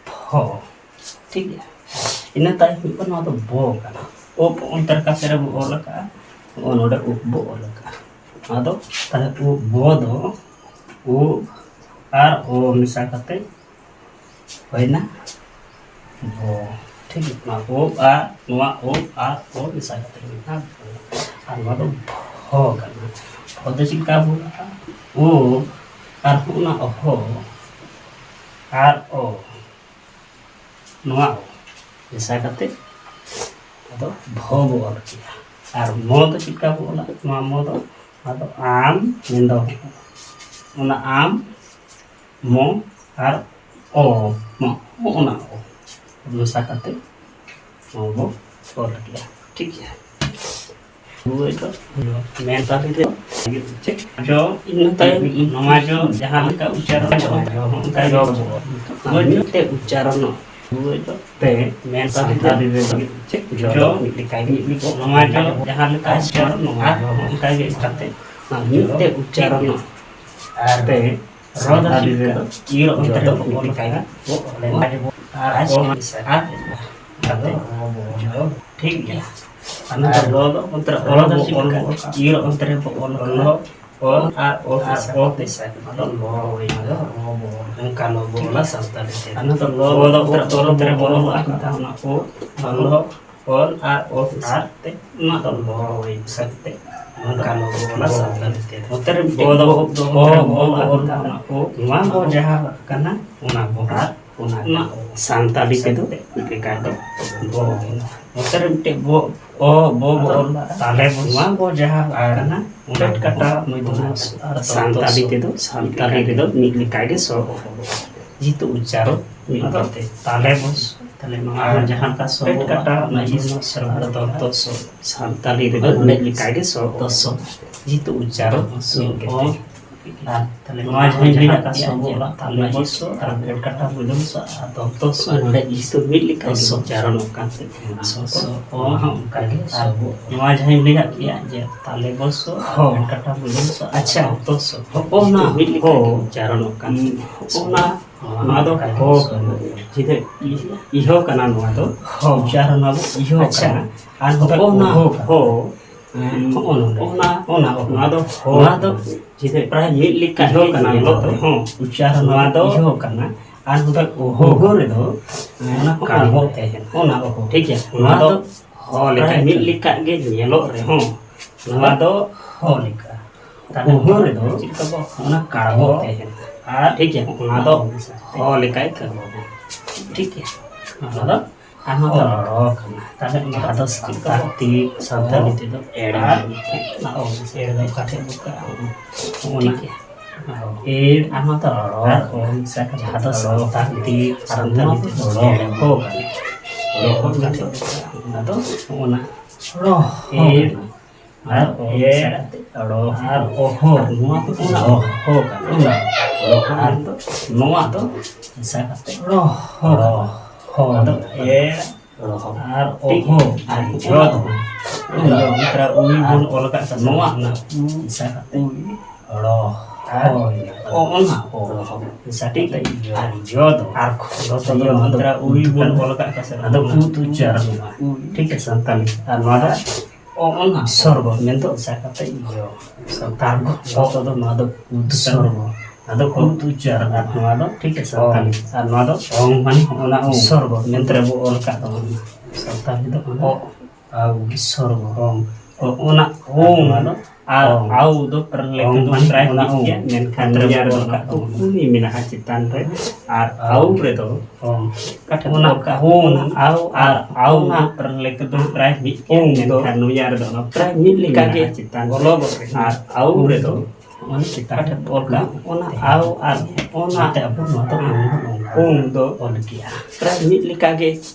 ᱯᱷᱚ᱾ ᱴᱷᱤᱠ ᱜᱮᱭᱟ᱾ ᱤᱱᱟᱹ ᱛᱟᱭᱚᱢ ᱦᱩᱭᱩᱜ ᱠᱟᱱᱟ, ᱱᱚᱣᱟ ᱫᱚ ᱵᱚ ᱠᱟᱱᱟ᱾ ᱩᱵ ᱚᱱᱛᱮ ᱨᱮ ᱚᱠᱟ ᱥᱮᱫ ᱨᱮᱵᱚ ᱚᱞ ᱟᱠᱟᱜᱼᱟ? ᱱᱚᱜᱼᱚ ᱱᱚᱰᱮ ᱩᱵ ᱵᱚ ᱚᱞ ᱟᱠᱟᱜᱼᱟ᱾ ᱱᱚᱣᱟ ᱫᱚ ᱛᱟᱦᱞᱮ ᱩᱵ, ᱵᱚ ᱫᱚ ᱩᱵ ᱟᱨ ᱚ ᱢᱮᱥᱟ ᱠᱟᱛᱮ ᱦᱩᱭᱱᱟ ᱵᱚ᱾ ᱴᱷᱤᱠ ᱜᱮᱭᱟ, ᱱᱚᱣᱟ ᱩᱵ ᱟᱨ ᱱᱚᱣᱟ ᱩᱵ ᱟᱨ ᱚ ᱢᱮᱥᱟ ᱠᱟᱛᱮ ᱦᱩᱭᱱᱟ ᱵᱚ᱾ ᱟᱨ ᱱᱚᱣᱟ ᱫᱚ ᱵᱷᱚ ᱠᱟᱱᱟ᱾ ᱵᱷᱚ ᱫᱚ ᱪᱮᱫ ᱞᱮᱠᱟ ᱵᱚ ᱚᱞᱟ? ᱩᱵ ᱟᱨ ᱚᱱᱟ ᱚᱦᱚ ᱟᱨ ᱚ, ᱱᱚᱣᱟ ᱚ ᱢᱮᱥᱟ ᱠᱟᱛᱮ ᱟᱫᱚ ᱵᱷᱚ ᱵᱚ ᱚᱞ ᱠᱮᱫᱟ᱾ ᱟᱨ ᱢᱚ ᱫᱚ ᱪᱮᱫ ᱞᱮᱠᱟ ᱵᱚ ᱚᱞᱟ? ᱱᱚᱣᱟ ᱢᱚ ᱫᱚ, ᱱᱚᱣᱟ ᱫᱚ ᱟᱢ ᱢᱮᱱᱫᱚ, ᱚᱱᱟ ᱟᱢ, ᱢᱚ ᱟᱨ ᱚ, ᱢᱚ, ᱚᱱᱟ ᱚ ᱢᱮᱥᱟ ᱠᱟᱛᱮ ᱱᱚᱣᱟ ᱵᱚ ᱚᱞ ᱠᱮᱜᱼᱟ᱾ ᱴᱷᱤᱠ ᱜᱮᱭᱟ᱾ ᱵᱩᱡᱷᱟᱹᱣ ᱫᱚ ᱢᱮᱱ ᱛᱟᱞᱤ ᱨᱮ ᱪᱮᱫ ᱡᱚ, ᱤᱱᱟᱹ ᱛᱟᱭᱚᱢ ᱱᱚᱣᱟ ᱡᱚ ᱡᱟᱦᱟᱸ ᱞᱮᱠᱟ ᱩᱪᱪᱟᱨᱚᱱ, ᱱᱚᱣᱟ ᱡᱚ ᱦᱚᱸ ᱚᱱᱠᱟ ᱜᱮ ᱚᱞᱚᱜᱚᱜᱼᱟ᱾ ᱢᱤᱫᱴᱮᱡ ᱩᱪᱪᱟᱨᱚᱱᱚᱜ ᱛᱮ ᱢᱮᱱ ᱛᱟᱞᱤ ᱨᱮ ᱪᱮᱫ ᱡᱚ ᱢᱤᱫ ᱞᱮᱠᱟ ᱜᱮ, ᱱᱚᱣᱟ ᱡᱚ ᱡᱟᱦᱟᱸ ᱞᱮᱠᱟ ᱩᱪᱪᱟᱨᱚᱱ, ᱱᱚᱣᱟ ᱡᱚ ᱦᱚᱸ ᱚᱱᱠᱟ ᱜᱮ ᱠᱟᱛᱮ ᱢᱤᱫᱴᱮᱡ ᱩᱪᱪᱟᱨᱚᱱᱚᱜ ᱛᱮ ᱨᱚ ᱫᱚ ᱪᱮᱫ ᱞᱮᱠᱟ? ᱤᱨ ᱚᱱᱛᱮ ᱨᱮ ᱵᱚ ᱚᱞ ᱠᱟᱜᱼᱟ᱾ ᱟᱨ ᱚ ᱢᱮᱥᱟ ᱠᱟᱛᱮ ᱟᱫᱚ ᱴᱷᱤᱠ ᱜᱮᱭᱟ᱾ ᱚᱱᱟ ᱫᱚ ᱨᱚ ᱫᱚ ᱚᱱᱛᱮ ᱨᱮ ᱚᱞ ᱫᱚ ᱪᱮᱫ ᱞᱮᱠᱟ? ᱤᱨ ᱚᱱᱛᱮ ᱨᱮ ᱵᱚ ᱚᱞ ᱠᱟᱜᱼᱟ᱾ ᱚᱞ ᱟᱨ ᱚ ᱢᱮᱥᱟ ᱠᱟᱛᱮ ᱚᱱᱟ ᱫᱚ ᱞᱚ ᱦᱩᱭᱱᱟ᱾ ᱚᱱᱠᱟ ᱞᱚ ᱵᱚ ᱚᱞᱟ ᱥᱟᱱᱛᱟᱲᱤ ᱛᱮ᱾ ᱚᱱᱟ ᱫᱚ ᱞᱚ ᱫᱚ ᱚᱱᱛᱮ ᱨᱮ ᱚᱞ ᱚᱱᱛᱮ ᱨᱮ ᱵᱚ ᱚᱞ ᱠᱟᱜᱼᱟ᱾ ᱚᱱᱟ ᱚ, ᱚᱞ ᱚᱞ ᱟᱨ ᱚ ᱟᱨ ᱛᱮ ᱚᱱᱟ ᱫᱚ ᱞᱚ ᱦᱩᱭ ᱥᱟᱠᱛᱮ ᱱᱚᱝᱠᱟ ᱞᱚ ᱵᱚ ᱚᱞᱟ ᱥᱟᱱᱛᱟᱲᱤ ᱛᱮ᱾ ᱱᱚᱛᱮ ᱨᱮ ᱵᱚ ᱫᱚ ᱚ ᱵᱚ ᱚᱞ ᱠᱟᱱᱟ᱾ ᱚ, ᱱᱚᱣᱟ ᱵᱚ ᱡᱟᱦᱟᱸ ᱠᱟᱱᱟ ᱚᱱᱟ ᱵᱚ ᱟᱨ ᱚᱱᱟ ᱚᱱᱟ ᱥᱟᱱᱛᱟᱲᱤ ᱛᱮᱫᱚ ᱢᱤᱫ ᱞᱮᱠᱟ ᱫᱚ ᱵᱚ᱾ ᱱᱚᱛᱮ ᱨᱮ ᱢᱤᱫᱴᱮᱡ ᱵᱚ, ᱚ ᱵᱚ ᱵᱚ ᱚᱞ ᱠᱟᱜᱼᱟ᱾ ᱛᱟᱦᱞᱮ ᱵᱚ ᱱᱚᱣᱟ ᱵᱚ ᱡᱟᱦᱟᱸ ᱟᱨ ᱠᱟᱱᱟ ᱚᱱᱟ ᱯᱮᱴ ᱠᱟᱴᱟ ᱢᱚᱡᱽ ᱫᱚ ᱟᱨ ᱥᱟᱱᱛᱟᱲᱤ ᱛᱮᱫᱚ ᱥᱟᱱᱛᱟᱲᱤ ᱨᱮᱫᱚ ᱢᱤᱫ ᱞᱮᱠᱟ ᱜᱮ ᱥᱚ ᱚᱞᱚᱜᱚᱜᱼᱟ᱾ ᱡᱮᱦᱮᱛᱩ ᱩᱪᱪᱟᱨᱚᱱ ᱢᱤᱫ ᱟᱫᱚ ᱠᱟᱛᱮ᱾ ᱛᱟᱦᱞᱮ ᱵᱚ ᱛᱟᱦᱞᱮ ᱱᱚᱣᱟ ᱟᱨ ᱡᱟᱦᱟᱸ ᱞᱮᱠᱟ ᱥᱚ ᱯᱮᱴ ᱠᱟᱴᱟ ᱚᱱᱟ ᱤᱥ ᱟᱨ ᱫᱚ ᱛᱚ ᱥᱚ᱾ ᱥᱟᱱᱛᱟᱲᱤ ᱨᱮᱫᱚ ᱢᱤᱫ ᱞᱮᱠᱟ ᱜᱮ ᱥᱚ ᱚᱞᱚᱜᱚᱜᱼᱟ᱾ ᱡᱮᱦᱮᱛᱩ ᱩᱪᱪᱟᱨᱚᱱ ᱥᱚ ᱢᱤᱫ ᱠᱟᱛᱮ᱾ ᱟᱨ ᱛᱟᱦᱞᱮ ᱱᱚᱣᱟ ᱡᱟᱦᱟᱸ ᱡᱟᱦᱟᱸ ᱞᱮᱠᱟ ᱞᱮᱠᱟ ᱥᱚ ᱥᱚ ᱵᱚ ᱚᱞᱟ, ᱛᱟᱦᱞᱮ ᱛᱟᱦᱞᱮ ᱵᱚ ᱥᱚ ᱟᱨ ᱯᱮᱴ ᱠᱟᱴᱟ ᱵᱚ ᱡᱚᱢ ᱥᱚ ᱟᱨ ᱫᱚ ᱛᱚ ᱥᱚ᱾ ᱱᱚᱰᱮ ᱡᱮᱦᱮᱛᱩ ᱢᱤᱫ ᱞᱮᱠᱟ ᱜᱮ ᱥᱚ᱾ ᱩᱪᱪᱟᱨᱚᱱᱚᱜ ᱠᱟᱱ ᱛᱮ ᱥᱚ ᱥᱚ ᱚ ᱦᱚᱸ ᱚᱱᱠᱟ ᱜᱮ ᱥᱚ ᱟᱨ ᱵᱚ᱾ ᱱᱚᱣᱟ ᱡᱟᱦᱟᱸᱧ ᱞᱟᱹᱭᱟᱜ ᱯᱮᱭᱟ ᱡᱮ ᱛᱟᱦᱞᱮ ᱵᱚ ᱥᱚ ᱟᱨ ᱦᱚᱸ᱾ ᱯᱮᱴ ᱠᱟᱴᱟ ᱵᱚ ᱡᱚᱢ ᱥᱚ᱾ ᱟᱪᱪᱷᱟ᱾ ᱫᱚ ᱛᱚ ᱥᱚ᱾ ᱦᱚᱸᱜᱼᱚ ᱱᱟ ᱢᱤᱫ ᱞᱮᱠᱟ ᱜᱮ ᱦᱚᱸ᱾ ᱩᱪᱪᱟᱨᱚᱱᱚᱜ ᱠᱟᱱ ᱛᱮ᱾ ᱦᱚᱸᱜᱼᱚ ᱱᱟ ᱱᱚᱣᱟ ᱫᱚ ᱦᱚ ᱠᱟᱱᱟ᱾ ᱡᱮ ᱤᱦᱚ ᱠᱟᱱᱟ ᱱᱚᱣᱟ ᱫᱚ᱾ ᱦᱚ᱾ ᱩᱪᱪᱟᱨᱚᱱ ᱟᱵᱚ ᱤᱦᱚ ᱟᱪᱪᱷᱟ᱾ ᱠᱟᱱᱟ᱾ ᱟᱨ ᱱᱚᱛᱮ ᱦᱚᱸᱜᱼᱚ ᱱᱟ ᱚᱦᱚ ᱠᱟᱱᱟ᱾ ᱦᱚ᱾ ᱦᱮᱸ, ᱦᱚᱸᱜᱼᱚ ᱱᱚᱰᱮ᱾ ᱚᱱᱟ, ᱚᱱᱟ ᱚᱦᱚ᱾ ᱱᱚᱣᱟ ᱫᱚ ᱦᱚ ᱱᱚᱣᱟ ᱫᱚ ᱠᱟᱱᱟ᱾ ᱡᱮ ᱯᱨᱟᱭ ᱢᱤᱫ ᱞᱮᱠᱟ ᱤᱦᱚ ᱜᱮ ᱠᱟᱱᱟ ᱧᱮᱞᱚᱜ ᱱᱚᱣᱟ ᱫᱚ᱾ ᱨᱮᱦᱚᱸ᱾ ᱩᱪᱪᱟᱨᱚᱱ ᱱᱚᱣᱟ ᱫᱚ ᱤᱦᱚ ᱠᱟᱱᱟ᱾ ᱟᱨ ᱱᱚᱛᱮ ᱚᱦᱚ᱾ ᱚᱦᱚ ᱨᱮᱫᱚ ᱦᱮᱸ, ᱚᱱᱟ ᱦᱚᱸᱜᱼᱚ ᱠᱟᱲᱵᱚᱜ ᱱᱚᱰᱮ᱾ ᱛᱟᱦᱮᱱᱟ᱾ ᱚᱱᱟ ᱚᱦᱚ᱾ ᱴᱷᱤᱠ ᱜᱮᱭᱟ? ᱱᱚᱣᱟ ᱱᱚᱣᱟ ᱫᱚ ᱫᱚ ᱦᱚ ᱞᱮᱠᱟ ᱯᱨᱟᱭ ᱢᱤᱫ ᱜᱮ᱾ ᱞᱮᱠᱟ ᱜᱮ ᱧᱮᱞᱚᱜ ᱨᱮᱦᱚᱸ᱾ ᱱᱚᱣᱟ ᱱᱚᱣᱟ ᱫᱚ ᱦᱚ ᱞᱮᱠᱟ᱾ ᱛᱟᱦᱞᱮ ᱚᱦᱚ ᱨᱮᱫᱚ ᱪᱮᱫ ᱞᱮᱠᱟ ᱵᱚ ᱚᱱᱟ ᱠᱟᱲᱵᱚᱜ ᱦᱚ᱾ ᱛᱟᱦᱮᱱᱟ᱾ ᱟᱨ ᱴᱷᱤᱠ ᱜᱮᱭᱟ, ᱚᱱᱟ ᱫᱚ ᱦᱚ ᱞᱮᱠᱟᱭ ᱠᱟᱹᱢᱤᱭᱟ᱾ ᱴᱷᱤᱠ ᱜᱮᱭᱟ, ᱚᱱᱟ ᱫᱚ ᱟᱨ ᱱᱚᱣᱟ ᱫᱚ ᱨᱚ ᱠᱟᱱᱟ᱾ ᱛᱟᱦᱞᱮ ᱚᱱᱟ ᱫᱚ ᱥᱟᱱᱛᱟᱲ ᱛᱮ, ᱥᱟᱱᱛᱟᱲᱤ ᱛᱮᱫᱚ ᱮᱲ ᱟᱨ ᱢᱮᱱᱟᱜᱼᱟ᱾ ᱚᱱᱟ ᱚᱞ ᱮᱲ ᱫᱚ ᱚᱠᱟ ᱴᱷᱮᱡ ᱵᱚ ᱠᱟᱜᱼᱟ? ᱚᱱᱟ ᱴᱷᱤᱠ ᱜᱮᱭᱟ᱾ ᱮᱲ ᱟᱨ ᱱᱚᱣᱟ ᱫᱚ ᱨᱚ ᱟᱨ ᱠᱟᱱᱟ᱾ ᱚᱞ ᱢᱮᱥᱟ ᱠᱟᱛᱮ ᱡᱟᱦᱟᱸ ᱫᱚ ᱨᱚ ᱥᱟᱱᱛᱟᱲ ᱛᱮ, ᱥᱟᱱᱛᱟᱲᱤ ᱛᱮᱫᱚ ᱨᱚ ᱮᱲ ᱦᱚ ᱠᱟᱱᱟ᱾ ᱮᱲ ᱦᱚ ᱠᱟᱛᱮ ᱚᱱᱟ ᱫᱚ ᱚᱱᱟ ᱨᱚ ᱦᱚ ᱮᱲ ᱠᱟᱱᱟ᱾ ᱟᱨ ᱚ ᱮ ᱢᱮᱥᱟ ᱠᱟᱛᱮ ᱨᱚ᱾ ᱟᱨ ᱚᱦᱚ᱾ ᱟᱨ ᱱᱚᱣᱟ ᱫᱚ ᱚᱱᱟ ᱨᱚᱦᱚ ᱠᱟᱱᱟ᱾ ᱚᱱᱟ ᱨᱚᱦᱚ᱾ ᱟᱨ ᱫᱚ ᱱᱚᱣᱟ ᱫᱚ ᱢᱮᱥᱟ ᱠᱟᱛᱮ ᱨᱚᱦᱚ᱾ ᱨᱚᱦᱚ᱾ ᱟᱫᱚ ᱮ ᱨᱚᱦᱚ᱾ ᱟᱨ ᱴᱷᱤᱠ ᱚᱦᱚ᱾ ᱜᱮᱭᱟ᱾ ᱟᱨ ᱡᱚ ᱫᱚ ᱚᱱᱟ ᱢᱤᱛᱨᱟ ᱩᱭ ᱵᱚᱱ ᱚᱞ ᱟᱠᱟᱫ ᱥᱮ ᱱᱚᱣᱟ ᱵᱟᱝ? ᱚᱱᱟ ᱢᱮᱥᱟ ᱠᱟᱛᱮ ᱩᱭ᱾ ᱨᱚᱦᱚ᱾ ᱟᱨ ᱦᱳᱭ᱾ ᱚ, ᱚᱱᱟ ᱚ᱾ ᱨᱚᱦᱚ᱾ ᱢᱮᱥᱟ ᱴᱷᱤᱠ ᱠᱟᱛᱮ ᱜᱮᱭᱟ᱾ ᱡᱚ᱾ ᱟᱨ ᱡᱚ ᱫᱚ ᱟᱨ ᱡᱚ ᱫᱚ ᱱᱚᱣᱟ ᱫᱚ ᱢᱤᱛᱨᱟ ᱩᱭ ᱩᱫ ᱵᱚᱱ ᱠᱟᱱᱟ᱾ ᱚᱞ ᱟᱠᱟᱫ ᱥᱮ ᱟᱫᱚ ᱵᱟᱝ? ᱩᱫ ᱩᱪᱪᱟᱨᱚᱱᱚᱜᱼᱟ᱾ ᱩᱭ᱾ ᱴᱷᱤᱠ ᱜᱮᱭᱟ, ᱥᱟᱱᱛᱟᱲᱤ᱾ ᱟᱨ ᱱᱚᱣᱟ ᱫᱚ ᱚ, ᱚᱱᱟ᱾ ᱥᱚᱨᱜᱚ ᱢᱮᱱᱫᱚ ᱢᱮᱥᱟ ᱠᱟᱛᱮ ᱤᱭᱟᱹ᱾ ᱥᱟᱱᱛᱟᱲ ᱠᱚ ᱚ᱾ ᱫᱚ ᱱᱚᱣᱟ ᱫᱚ ᱩᱫ ᱥᱚᱨᱜᱚ᱾ ᱟᱫᱚ ᱩᱫ ᱩᱪᱪᱟᱨ᱾ ᱟᱨ ᱱᱚᱣᱟ ᱫᱚ ᱴᱷᱤᱠ ᱜᱮ ᱚ᱾ ᱥᱟᱱᱛᱟᱲᱤ᱾ ᱟᱨ ᱱᱚᱣᱟ ᱫᱚ ᱚᱝ ᱢᱟᱱᱮ ᱚᱱᱟ ᱚᱝ᱾ ᱥᱚᱨᱜᱚ ᱢᱮᱱᱛᱮ ᱵᱚ ᱚᱞ ᱠᱟᱜ ᱛᱟᱵᱚᱱᱟ᱾ ᱥᱟᱱᱛᱟᱲᱤ ᱫᱚ ᱚᱱᱟ ᱚ᱾ ᱟᱣ᱾ ᱥᱚᱨᱜᱚ᱾ ᱚᱝ᱾ ᱚ, ᱚᱱᱟ ᱚᱝ᱾ ᱱᱚᱣᱟ ᱫᱚ ᱟᱨ ᱚᱝ᱾ ᱟᱣ ᱫᱚ ᱯᱨᱚᱞᱮᱠ ᱚᱝ ᱫᱚ ᱢᱟᱱᱮ ᱯᱨᱟᱭ ᱚᱱᱟ ᱢᱤᱫ ᱜᱮᱭᱟ, ᱚᱝ᱾ ᱢᱮᱱᱠᱷᱟᱱ ᱱᱚᱣᱟ ᱨᱮᱭᱟᱜ ᱨᱮᱫᱚ ᱚᱞ ᱠᱟᱜ ᱛᱟᱵᱚᱱᱟ᱾ ᱩᱱᱤ ᱢᱮᱱᱟᱜᱼᱟ ᱪᱮᱛᱟᱱ ᱨᱮ᱾ ᱟᱨ ᱟᱣ᱾ ᱟᱣ ᱨᱮᱫᱚ ᱚᱝ᱾ ᱚᱠᱟ ᱴᱷᱮᱱ ᱚᱱᱟ ᱚᱞ ᱠᱟᱜ ᱚᱝ, ᱚᱱᱟ ᱟᱣ ᱟᱨ ᱟᱣ ᱚᱱᱟ ᱫᱚ ᱯᱨᱚᱞᱮᱠ ᱫᱚ ᱯᱨᱟᱭ ᱢᱤᱫ ᱜᱮᱭᱟ, ᱚᱝ ᱫᱚ ᱢᱮᱱᱠᱷᱟᱱ ᱱᱚᱣᱟ ᱨᱮᱫᱚ ᱚᱱᱟ ᱯᱨᱟᱭ ᱢᱤᱫ ᱞᱮᱠᱟ ᱜᱮ ᱢᱮᱱᱟᱜᱼᱟ ᱪᱮᱛᱟᱱ ᱨᱮ᱾ ᱚᱞᱚᱜᱚᱜ ᱨᱮ᱾ ᱟᱨ ᱟᱣ ᱨᱮᱫᱚ ᱚᱱᱟ ᱪᱮᱛᱟᱱ ᱚᱠᱟ ᱨᱮ ᱴᱷᱮᱱ ᱚᱞ ᱠᱟᱜ ᱚᱱᱟ ᱛᱟᱦᱮᱱᱟ᱾ ᱟᱣ ᱟᱨ ᱚᱱᱟ ᱚᱱᱟᱛᱮ ᱟᱵᱚ ᱱᱚᱣᱟ ᱫᱚ ᱚᱝ ᱵᱚᱱ ᱚᱞ ᱠᱟᱜᱼᱟ᱾ ᱚᱝ ᱫᱚ ᱚᱞ ᱠᱮᱜᱼᱟ᱾ ᱯᱨᱟᱭ ᱢᱤᱫ ᱞᱮᱠᱟ ᱜᱮ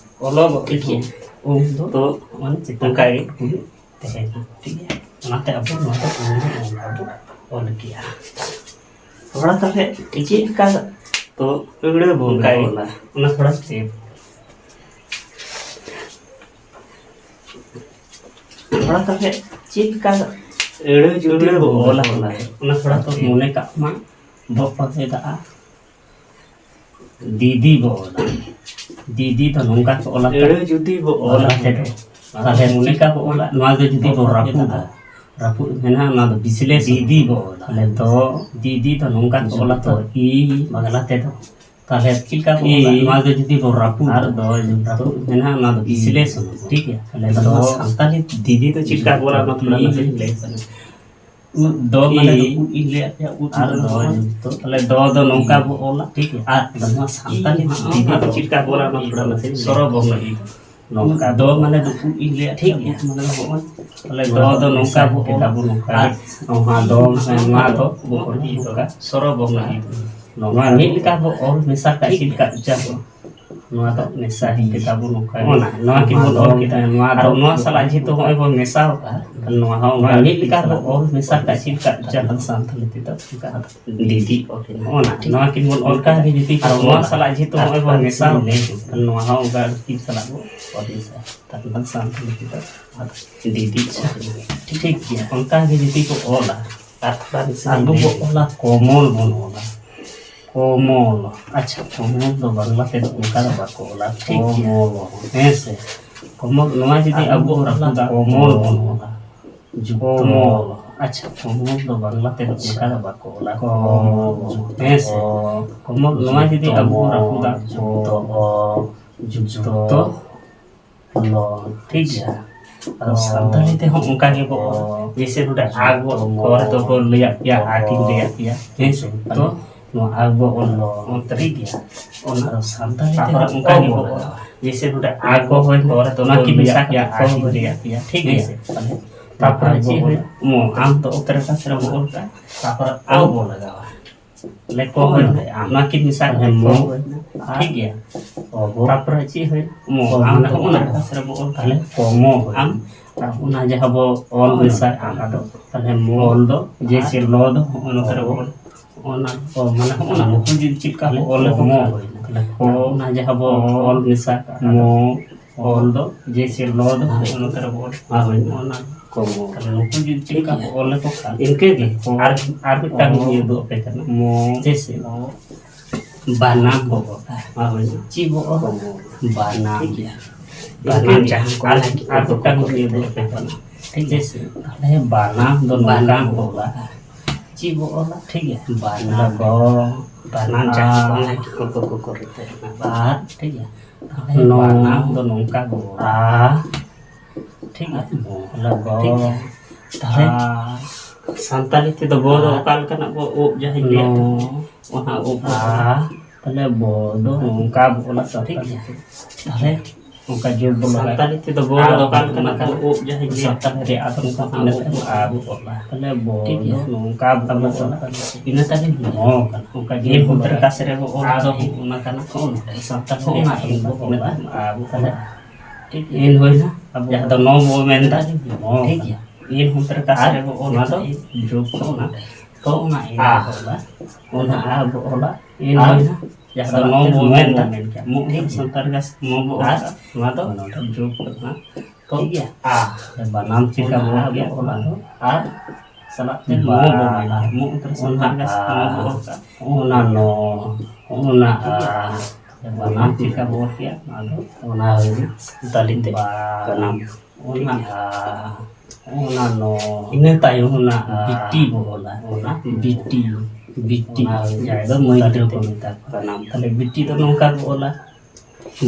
ᱚᱞᱚᱜᱚᱜ ᱴᱷᱤᱠ ᱜᱮᱭᱟ᱾ ᱠᱟᱱᱟ᱾ ᱚᱝ ᱫᱚ ᱛᱚ ᱚᱱᱟ ᱪᱮᱛᱟᱱ ᱚᱱᱠᱟ ᱨᱮ ᱜᱮ᱾ ᱛᱟᱦᱮᱱᱟ, ᱴᱷᱤᱠ ᱜᱮᱭᱟ᱾ ᱚᱱᱟᱛᱮ ᱟᱵᱚ ᱱᱚᱣᱟ ᱫᱚ ᱚᱝ ᱵᱚᱱ ᱚᱞ ᱠᱮᱜᱼᱟ᱾ ᱛᱷᱚᱲᱟ ᱛᱟᱦᱞᱮ ᱪᱮᱫ ᱞᱮᱠᱟ ᱛᱚ ᱟᱹᱲᱟᱹ ᱵᱚᱱ ᱚᱱᱠᱟ ᱜᱮ᱾ ᱚᱞᱟ? ᱚᱱᱟ ᱛᱷᱚᱲᱟ ᱪᱮᱫ ᱛᱷᱚᱲᱟ ᱛᱟᱦᱞᱮ ᱪᱮᱫ ᱞᱮᱠᱟ ᱟᱹᱲᱟᱹ ᱡᱩᱫᱤ ᱟᱹᱲᱟᱹ ᱵᱚ ᱵᱚ ᱚᱞᱟ? ᱚᱞᱟ? ᱚᱱᱟ ᱛᱷᱚᱲᱟ ᱛᱚ ᱢᱚᱱᱮ ᱠᱟᱜ ᱢᱟ, ᱵᱚ ᱯᱟᱥᱮ ᱫᱟᱜᱼᱟ᱾ ᱫᱤᱫᱤ ᱵᱚ ᱚᱞᱟ᱾ ᱫᱤᱫᱤ ᱫᱚ ᱱᱚᱝᱠᱟ ᱠᱚ ᱚᱞᱟ᱾ ᱟᱹᱲᱟᱹ ᱡᱩᱫᱤ ᱵᱚ ᱚᱞᱟ᱾ ᱚᱞᱟ ᱛᱮᱫᱚ᱾ ᱛᱟᱦᱞᱮ ᱢᱚᱱᱮ ᱠᱟᱜ ᱵᱚ ᱚᱞᱟ, ᱱᱚᱣᱟ ᱫᱚ ᱡᱩᱫᱤ ᱵᱚ ᱨᱟᱹᱯᱩᱫᱟ, ᱨᱟᱹᱯᱩᱫ ᱢᱮᱱᱟᱜᱼᱟ, ᱱᱚᱣᱟ ᱫᱚ ᱵᱤᱥᱞᱮᱥᱚᱱ᱾ ᱫᱤᱫᱤ ᱵᱚ ᱚᱞᱟ᱾ ᱛᱟᱦᱞᱮ ᱫᱚ, ᱫᱤᱫᱤ ᱫᱚ ᱱᱚᱝᱠᱟ ᱠᱚ ᱚᱞᱟ ᱛᱚ, ᱡᱚᱛᱚ᱾ ᱤ ᱵᱟᱝᱞᱟ ᱛᱮᱫᱚ᱾ ᱛᱟᱦᱞᱮ ᱪᱮᱫ ᱞᱮᱠᱟ ᱵᱚ ᱚᱞᱟ? ᱤ ᱱᱚᱣᱟ ᱫᱚ ᱡᱩᱫᱤ ᱵᱚ ᱨᱟᱹᱯᱩᱫᱟ, ᱟᱨ ᱫᱚ ᱡᱩᱫᱤ ᱨᱟᱹᱯᱩᱫ ᱢᱮᱱᱟᱜᱼᱟ, ᱱᱚᱣᱟ ᱫᱚ ᱤ᱾ ᱵᱤᱥᱞᱮᱥᱚᱱ᱾ ᱴᱷᱤᱠ ᱜᱮᱭᱟ? ᱛᱟᱦᱞᱮ ᱟᱫᱚ ᱫᱚ ᱱᱚᱣᱟ ᱥᱟᱱᱛᱟᱞᱤ ᱫᱤᱫᱤ ᱫᱚ ᱪᱮᱫ ᱞᱮᱠᱟ ᱵᱚ ᱚᱞᱟ? ᱚᱱᱟ ᱛᱷᱚᱲᱟ ᱤ᱾ ᱱᱟᱥᱮ ᱞᱟᱹᱭ ᱛᱟᱞᱟᱝ᱾ ᱩᱫ ᱫᱚ ᱢᱟᱱᱮ ᱫᱚ ᱩᱫ ᱤᱧ ᱞᱟᱹᱭᱟᱫ ᱯᱮᱭᱟ, ᱩᱫ ᱟᱨ ᱢᱟᱱᱮ ᱫᱚ ᱫᱚ ᱚᱞ᱾ ᱛᱟᱦᱞᱮ ᱫᱚ ᱫᱚ ᱱᱚᱝᱠᱟ ᱵᱚ ᱚᱞᱟ, ᱴᱷᱤᱠ ᱜᱮᱭᱟ? ᱟᱨ ᱱᱚᱣᱟ ᱥᱟᱱᱛᱟᱞᱤ ᱢᱟ ᱫᱤᱫᱤ ᱟᱢᱟᱜ ᱪᱮᱫ ᱞᱮᱠᱟ ᱵᱚ ᱚᱞᱟ, ᱚᱱᱟ ᱛᱷᱚᱲᱟ ᱱᱟᱥᱮ ᱞᱟᱹᱭ ᱥᱚᱨᱚ ᱢᱮ᱾ ᱵᱚᱨᱱᱚ ᱤᱫᱤ᱾ ᱱᱚᱝᱠᱟ ᱫᱚ ᱵᱚ ᱢᱟᱱᱮ ᱚᱞᱟ᱾ ᱫᱚ ᱩᱫ ᱤᱧ ᱞᱟᱹᱭᱟᱫ ᱴᱷᱤᱠ ᱯᱮᱭᱟ, ᱜᱮᱭᱟ᱾ ᱩᱫ ᱢᱟᱱᱮ ᱫᱚ ᱦᱚᱸᱜᱼᱚᱭ᱾ ᱛᱟᱦᱞᱮ ᱱᱚᱣᱟ ᱫᱚ ᱫᱚ ᱫᱚ ᱱᱚᱝᱠᱟ ᱢᱮᱥᱟ ᱵᱚ ᱠᱮᱫᱟ ᱚᱞᱟ᱾ ᱵᱚ ᱱᱚᱝᱠᱟ ᱟᱨ ᱜᱮ᱾ ᱱᱚᱣᱟ ᱫᱚ ᱱᱚᱣᱟ ᱫᱚ ᱵᱚ ᱚᱞ ᱱᱚᱝᱠᱟ᱾ ᱥᱚᱨᱚ ᱵᱚᱨᱱᱚ ᱤᱫᱤ᱾ ᱱᱚᱣᱟ ᱢᱤᱫ ᱞᱮᱠᱟ ᱵᱚ ᱚᱞ ᱢᱮᱥᱟ ᱠᱟᱜ, ᱴᱷᱤᱠ ᱪᱮᱫ ᱞᱮᱠᱟ ᱜᱮᱭᱟ᱾ ᱩᱪᱪᱟᱨᱚᱱ᱾ ᱱᱚᱣᱟ ᱫᱚ ᱢᱮᱥᱟ ᱦᱩᱭ ᱠᱮᱫᱟ ᱵᱚ ᱱᱚᱝᱠᱟ ᱜᱮ᱾ ᱚᱱᱟ, ᱱᱚᱣᱟ ᱠᱤᱱ ᱵᱚᱱ ᱚᱞ ᱠᱮᱫᱟ᱾ ᱱᱚᱣᱟ ᱟᱨ ᱫᱚ ᱱᱚᱣᱟ ᱥᱟᱞᱟᱜ ᱡᱮᱦᱮᱛᱩ ᱦᱚᱸᱜᱼᱚᱭ ᱵᱚᱱ ᱢᱮᱥᱟᱣ ᱠᱟᱜᱼᱟ, ᱱᱚᱣᱟ ᱦᱚᱸ ᱱᱚᱣᱟ ᱚᱱᱠᱟ ᱢᱤᱫ ᱜᱮ ᱞᱮᱠᱟ ᱵᱚ ᱥᱟᱞᱟᱜ ᱚᱞ ᱢᱮᱥᱟ ᱠᱟᱜᱼᱟ, ᱪᱮᱫ ᱞᱮᱠᱟ ᱩᱪᱪᱟᱨᱚᱱ ᱥᱟᱱᱛᱟᱲᱤ ᱛᱮᱫᱚ ᱚᱱᱠᱟ ᱫᱤᱫᱤ ᱚᱞ ᱠᱮᱫᱟ᱾ ᱚᱱᱟ, ᱱᱚᱣᱟ ᱠᱤᱱ ᱵᱚᱱ ᱚᱞ ᱚᱱᱠᱟ ᱠᱮᱫᱟ᱾ ᱜᱮ ᱡᱩᱫᱤ ᱟᱨ ᱱᱚᱣᱟ ᱥᱟᱞᱟᱜ ᱡᱮᱦᱮᱛᱩ ᱟᱨ ᱦᱚᱸᱜᱼᱚᱭ ᱵᱚᱱ ᱟᱨ ᱢᱮᱥᱟᱣ ᱞᱟᱹᱭ ᱠᱟᱜᱼᱟ, ᱱᱚᱣᱟ ᱦᱚᱸ ᱚᱱᱠᱟ ᱛᱤᱱ ᱥᱟᱞᱟᱜ ᱵᱚ ᱚᱞ ᱢᱮᱥᱟ᱾ ᱛᱟᱨᱯᱚᱨᱮ ᱥᱟᱱᱛᱟᱲᱤ ᱛᱮᱫᱚ ᱫᱤᱫᱤ ᱚᱞ ᱠᱮᱫᱟ᱾ ᱴᱷᱤᱠ ᱜᱮᱭᱟ, ᱚᱱᱠᱟ ᱜᱮ ᱡᱩᱫᱤ ᱠᱚ ᱚᱞᱟ, ᱟᱨ ᱛᱷᱚᱲᱟ ᱵᱮᱥᱤ ᱟᱵᱚ ᱞᱟᱹᱭ ᱵᱚ ᱠᱮᱫᱟ᱾ ᱚᱞᱟ ᱠᱚᱢᱚᱞ ᱵᱚᱱ ᱚᱞᱟ᱾ ᱠᱚᱢᱚᱞ᱾ ᱟᱪᱪᱷᱟ, ᱠᱚᱢᱚᱞ ᱫᱚ ᱵᱟᱝᱞᱟ ᱛᱮᱫᱚ ᱚᱱᱠᱟ ᱫᱚ ᱵᱟᱠᱚ ᱚᱞᱟ, ᱴᱷᱤᱠ ᱜᱮᱭᱟ᱾ ᱠᱚᱢᱚᱞ᱾ ᱦᱮᱸ ᱥᱮ? ᱠᱚᱢᱚᱞ, ᱱᱚᱣᱟ ᱡᱩᱫᱤ ᱟᱵᱚ ᱟᱵᱚ ᱵᱚ ᱚᱞᱟ, ᱨᱟᱹᱯᱩᱫᱟ, ᱠᱚᱢᱚᱞ ᱵᱚᱱ ᱚᱞᱟ᱾ ᱡᱩᱠᱛᱚ᱾ ᱠᱚᱢᱚᱞ᱾ ᱟᱪᱪᱷᱟ, ᱠᱚᱢᱚᱞ ᱫᱚ ᱵᱟᱝᱞᱟ ᱛᱮᱫᱚ ᱚᱱᱠᱟ ᱫᱚ ᱵᱟᱠᱚ ᱚᱞᱟ᱾ ᱠᱚᱢᱚᱞ᱾ ᱦᱮᱸ ᱥᱮ? ᱠᱚᱢᱚᱞ, ᱱᱚᱣᱟ ᱡᱩᱫᱤ ᱟᱵᱚ ᱵᱚ ᱨᱟᱹᱯᱩᱫᱟ, ᱡᱩᱠᱛᱚ᱾ ᱡᱩᱠᱛᱚ᱾ ᱞᱚ᱾ ᱴᱷᱤᱠ ᱜᱮᱭᱟ᱾ ᱟᱫᱚ ᱥᱟᱱᱛᱟᱲᱤ ᱛᱮᱦᱚᱸ ᱚᱱᱠᱟ ᱜᱮ ᱵᱚ ᱚᱞᱟ᱾ ᱡᱮᱭᱥᱮ ᱱᱚᱰᱮ ᱟᱜ ᱵᱚ ᱚᱞ ᱨᱮᱫᱚ ᱵᱚ ᱞᱟᱹᱭᱟᱫ ᱯᱮᱭᱟ, ᱟᱜ ᱤᱧ ᱞᱟᱹᱭᱟᱫ ᱯᱮᱭᱟ᱾ ᱦᱮᱸ ᱥᱮ? ᱛᱚ ᱱᱚᱣᱟ ᱟᱜ ᱵᱚ ᱚᱞ ᱞᱚ᱾ ᱚᱱᱛᱮ ᱴᱷᱤᱠ ᱜᱮᱭᱟ᱾ ᱚᱱᱟ ᱫᱚ ᱥᱟᱱᱛᱟᱲᱤ ᱛᱮᱦᱚᱸ ᱚᱱᱠᱟ ᱜᱮ ᱵᱚ ᱚᱞᱟ᱾ ᱡᱮᱭᱥᱮ ᱱᱚᱰᱮ ᱟᱜ ᱵᱚ ᱦᱩᱭ ᱱᱟ, ᱚᱱᱟ ᱠᱤᱱ ᱢᱮᱥᱟ ᱠᱮᱭᱟ, ᱟᱜ ᱤᱧ ᱞᱟᱹᱭᱟᱫ ᱯᱮᱭᱟ᱾ ᱴᱷᱤᱠ ᱜᱮᱭᱟ᱾ ᱦᱮᱸ ᱥᱮ? ᱛᱟᱦᱞᱮ ᱛᱟᱨᱯᱚᱨᱮ ᱟᱜ ᱵᱚ ᱪᱮᱫ ᱚᱞ ᱦᱩᱭ? ᱢᱚ᱾ ᱟᱢ ᱫᱚ ᱚᱛ ᱨᱮ ᱯᱟᱥ ᱨᱮ ᱵᱚ ᱚᱞ ᱠᱟᱜᱼᱟ᱾ ᱛᱟᱨᱯᱚᱨᱮ ᱟᱢ ᱵᱚ ᱞᱟᱜᱟᱣᱟ᱾ ᱞᱮᱠᱚ ᱦᱩᱭ ᱱᱟ᱾ ᱱᱚᱣᱟ ᱠᱤᱱ ᱢᱮᱥᱟ ᱠᱟᱛᱮ ᱢᱚ᱾ ᱠᱚ ᱦᱩᱭ ᱱᱟ᱾ ᱴᱷᱤᱠ ᱜᱮᱭᱟ᱾ ᱚᱵᱚ᱾ ᱛᱟᱨᱯᱚᱨᱮ ᱪᱮᱫ ᱦᱩᱭ? ᱢᱚ᱾ ᱚ, ᱟᱢ ᱢᱟᱱᱮ ᱫᱚ ᱦᱚᱸᱜᱼᱚ ᱚᱱᱟ ᱱᱟ᱾ ᱯᱟᱥ ᱨᱮ ᱵᱚ ᱚᱞ ᱛᱟᱦᱞᱮ ᱠᱟᱜᱼᱟ᱾ ᱠᱚᱢᱚ ᱦᱩᱭ ᱟᱢ᱾ ᱱᱟ᱾ ᱟᱨ ᱚᱱᱟ ᱡᱟᱦᱟᱸ ᱵᱚ ᱚᱞ ᱦᱚᱸᱜᱼᱚ ᱢᱮᱥᱟ ᱱᱟ᱾ ᱠᱟᱜᱼᱟ, ᱟᱫᱚ ᱛᱟᱦᱞᱮ ᱢᱚ᱾ ᱚᱞ ᱫᱚ ᱡᱮᱭᱥᱮ ᱟᱨ ᱞᱚ ᱫᱚ ᱦᱚᱸᱜᱼᱚ ᱱᱚᱛᱮ ᱨᱮ ᱵᱚ ᱚᱞ᱾ ᱚᱱᱟ᱾ ᱚ, ᱢᱟᱱᱮ ᱦᱚᱸᱜᱼᱚ ᱱᱟ᱾ ᱱᱩᱠᱩ ᱡᱩᱫᱤ ᱪᱮᱫ ᱞᱮᱠᱟ ᱠᱚ ᱛᱟᱦᱞᱮ ᱚᱞ ᱞᱮᱠᱚ ᱠᱚᱢᱚ ᱠᱷᱟᱱ, ᱦᱩᱭ ᱱᱟ᱾ ᱛᱟᱦᱞᱮ ᱠᱚ, ᱚᱱᱟ ᱡᱟᱦᱟᱸ ᱵᱚ ᱚ, ᱚᱞ ᱢᱮᱥᱟ ᱠᱟᱜᱼᱟ, ᱢᱚ᱾ ᱚᱞ ᱫᱚ ᱡᱮᱭᱥᱮ ᱞᱚ ᱫᱚ ᱦᱳᱭ᱾ ᱦᱚᱸᱜᱼᱚ ᱱᱚᱛᱮ ᱨᱮ ᱵᱚ ᱚᱞ᱾ ᱟᱨ ᱦᱩᱭ ᱱᱟ᱾ ᱚᱱᱟ᱾ ᱠᱚᱢᱚ᱾ ᱛᱟᱦᱞᱮ ᱱᱩᱠᱩ ᱡᱩᱫᱤ ᱪᱮᱫ ᱞᱮᱠᱟ ᱠᱚ ᱚᱞ ᱞᱮᱠᱚ ᱠᱷᱟᱱ᱾ ᱤᱱᱠᱟᱹ ᱜᱮ᱾ ᱟᱨ, ᱟᱨ ᱢᱤᱫᱴᱟᱝ ᱚ᱾ ᱤᱧ ᱩᱫᱩᱜ ᱟᱯᱮ ᱠᱟᱱᱟ᱾ ᱢᱚ᱾ ᱡᱮᱭᱥᱮ᱾ ᱚ᱾ ᱵᱟᱱᱟᱢ ᱠᱚ ᱜᱚᱜᱼᱟ᱾ ᱦᱳᱭ᱾ ᱪᱮᱫ ᱵᱚ ᱚᱞᱟ? ᱠᱚᱢᱚ᱾ ᱵᱟᱱᱟᱢ᱾ ᱴᱷᱤᱠ ᱜᱮᱭᱟ᱾ ᱵᱟᱱᱟᱢ ᱤᱱᱠᱟᱹ ᱜᱮ᱾ ᱡᱟᱦᱟᱸ ᱠᱚ ᱟᱨ, ᱚᱞᱟ, ᱟᱨ ᱢᱤᱫᱴᱟᱝ ᱠᱚ ᱤᱧ ᱩᱫᱩᱜ ᱟᱯᱮ ᱠᱟᱱᱟ᱾ ᱴᱷᱤᱠ ᱜᱮᱭᱟ᱾ ᱴᱷᱤᱠ ᱜᱮ᱾ ᱛᱟᱦᱞᱮ ᱵᱟᱱᱟᱢ ᱫᱚ ᱱᱚᱝᱠᱟ ᱵᱟᱱᱟᱢ ᱠᱚ ᱠᱚ ᱚᱞᱟ᱾ ᱪᱮᱫ ᱵᱚ ᱚᱞᱟ? ᱴᱷᱤᱠ ᱜᱮᱭᱟ᱾ ᱵᱟᱱᱟᱢ᱾ ᱞᱚᱜᱚ᱾ ᱵᱟᱱᱟᱢ ᱡᱟᱦᱟᱸ ᱠᱚ ᱚᱞᱟ, ᱠᱚ ᱠᱚ ᱠᱚ ᱨᱤᱛᱟᱹ ᱠᱟᱱᱟ᱾ ᱟᱨ, ᱴᱷᱤᱠ ᱜᱮᱭᱟ᱾ ᱛᱟᱦᱞᱮ ᱱᱚ᱾ ᱵᱟᱱᱟᱢ ᱫᱚ ᱱᱚᱝᱠᱟ ᱠᱚ ᱚᱞᱟ᱾ ᱟ᱾ ᱴᱷᱤᱠ ᱜᱮᱭᱟ᱾ ᱞᱚᱜᱚ᱾ ᱴᱷᱤᱠ ᱜᱮᱭᱟ᱾ ᱛᱟᱦᱞᱮ ᱟ᱾ ᱥᱟᱱᱛᱟᱲᱤ ᱛᱮᱫᱚ ᱵᱚ ᱫᱚ ᱚᱠᱟ ᱞᱮᱠᱟᱱᱟᱜ ᱵᱚ ᱩᱵ ᱡᱟᱦᱟᱸᱧ ᱞᱟᱹᱭ ᱟᱯᱮ? ᱚᱱᱟ ᱩᱵ ᱵᱚ ᱚᱞᱟ᱾ ᱛᱟᱦᱞᱮ ᱵᱚ ᱫᱚ ᱱᱚᱝᱠᱟ ᱵᱚ ᱚᱞᱟ ᱥᱟᱱᱛᱟᱲᱤ ᱛᱮ᱾ ᱛᱟᱦᱞᱮ ᱚᱱᱠᱟ ᱡᱳᱨ ᱵᱚ ᱞᱟᱜᱟᱭᱟ᱾ ᱥᱟᱱᱛᱟᱲᱤ ᱛᱮᱫᱚ ᱵᱚ ᱫᱚ ᱚᱠᱟ ᱞᱮᱠᱟᱱᱟᱜ ᱵᱚ ᱩᱵ ᱡᱟᱦᱟᱸᱧ ᱞᱟᱹᱭ ᱟᱯᱮ? ᱥᱟᱱᱛᱟᱲᱤ ᱨᱮᱭᱟᱜ ᱟᱫᱚ ᱱᱚᱝᱠᱟ ᱚᱱᱟ ᱩᱵ ᱵᱚ ᱚᱞᱟ᱾ ᱛᱟᱦᱞᱮ ᱵᱚ ᱫᱚ ᱱᱚᱝᱠᱟ ᱵᱚ ᱚᱞᱟ᱾ ᱤᱱᱟᱹ ᱛᱟᱭᱚᱢ ᱱᱚ ᱠᱟᱱᱟ᱾ ᱚᱱᱠᱟ ᱡᱳᱨ ᱵᱚ ᱞᱟᱜᱟᱭᱟ᱾ ᱤᱱ ᱦᱚᱸ ᱛᱟᱨ ᱠᱟᱥᱮ ᱨᱮ ᱵᱚ ᱚᱞᱟ ᱫᱚ ᱚᱱᱟ ᱠᱟᱱᱟ᱾ ᱥᱟᱱᱛᱟᱲ ᱦᱚᱸ ᱚᱱᱟ ᱤᱱ ᱵᱚ ᱚᱞᱟ᱾ ᱟᱵᱚ ᱛᱟᱦᱞᱮ ᱴᱷᱤᱠ ᱜᱮᱭᱟ᱾ ᱤᱱ ᱦᱩᱭᱱᱟ᱾ ᱟᱵᱚ ᱡᱟᱦᱟᱸ ᱫᱚ ᱱᱚ ᱵᱚ ᱢᱮᱱᱫᱟ᱾ ᱴᱷᱤᱠ ᱜᱮᱭᱟ᱾ ᱤᱱ ᱦᱚᱸ ᱛᱟᱨ ᱠᱟᱥᱮ ᱨᱮ ᱵᱚ ᱚᱞᱟ᱾ ᱚᱱᱟ ᱫᱚ ᱡᱳᱜᱽ ᱠᱚ ᱚᱱᱟ᱾ ᱛᱚ ᱚᱱᱟ ᱤᱱ ᱵᱚ ᱚᱞᱟ᱾ ᱚᱱᱟ ᱟ ᱵᱚ ᱚᱞᱟ᱾ ᱤᱱ ᱦᱩᱭᱱᱟ᱾ ᱡᱟᱦᱟᱸ ᱫᱚ ᱱᱚ ᱵᱚ ᱢᱮᱱᱫᱟ᱾ ᱢᱚ ᱴᱷᱤᱠ ᱜᱮᱭᱟ᱾ ᱥᱟᱱᱛᱟᱲ ᱠᱟᱥᱮ ᱢᱚ ᱵᱚ ᱚᱞᱟ᱾ ᱱᱚᱣᱟ ᱫᱚ ᱡᱳᱜᱽ ᱠᱟᱱᱟ᱾ ᱛᱚ ᱴᱷᱤᱠ ᱜᱮᱭᱟ᱾ ᱟ᱾ ᱵᱟᱱᱟᱢ ᱪᱮᱫ ᱞᱮᱠᱟ ᱵᱚ ᱚᱞ ᱠᱮᱭᱟ? ᱚᱱᱟ ᱫᱚ ᱟᱨ ᱥᱟᱞᱟᱜ ᱛᱮ ᱢᱚ ᱵᱚ ᱢᱮᱱᱟ᱾ ᱢᱚ ᱩᱛᱟᱹᱨ ᱥᱟᱱᱛᱟᱲ ᱠᱟᱥᱮ ᱢᱚ ᱵᱚ ᱚᱞ ᱠᱟᱜᱼᱟ᱾ ᱚᱱᱟ ᱱᱚ, ᱚᱱᱟ ᱟ, ᱵᱟᱱᱟᱢ ᱪᱮᱫ ᱞᱮᱠᱟ ᱵᱚ ᱚᱞ ᱠᱮᱭᱟ? ᱚᱱᱟ ᱫᱚ ᱚᱱᱟ ᱦᱩᱭᱱᱟ ᱥᱟᱱᱛᱟᱲᱤ ᱛᱮ ᱵᱟᱱᱟᱢ᱾ ᱚᱱᱟ ᱟ, ᱚᱱᱟ ᱱᱚ, ᱤᱱᱟᱹ ᱛᱟᱭᱚᱢ ᱚᱱᱟ ᱟ, ᱵᱤᱴᱤ ᱵᱚ ᱚᱞᱟ᱾ ᱚᱱᱟ ᱵᱤᱴᱤ, ᱵᱤᱴᱤ, ᱚᱱᱟ ᱦᱩᱭᱱᱟ ᱡᱟᱦᱟᱸ ᱫᱚ ᱢᱟᱹᱭ ᱥᱟᱱᱛᱟᱲᱤ ᱜᱤᱫᱽᱨᱟᱹ ᱛᱮ ᱠᱚ ᱢᱮᱛᱟ ᱠᱚᱣᱟ᱾ ᱵᱟᱱᱟᱢ᱾ ᱛᱟᱦᱞᱮ ᱵᱤᱴᱤ ᱫᱚ ᱱᱚᱝᱠᱟ ᱵᱚ ᱚᱞᱟ᱾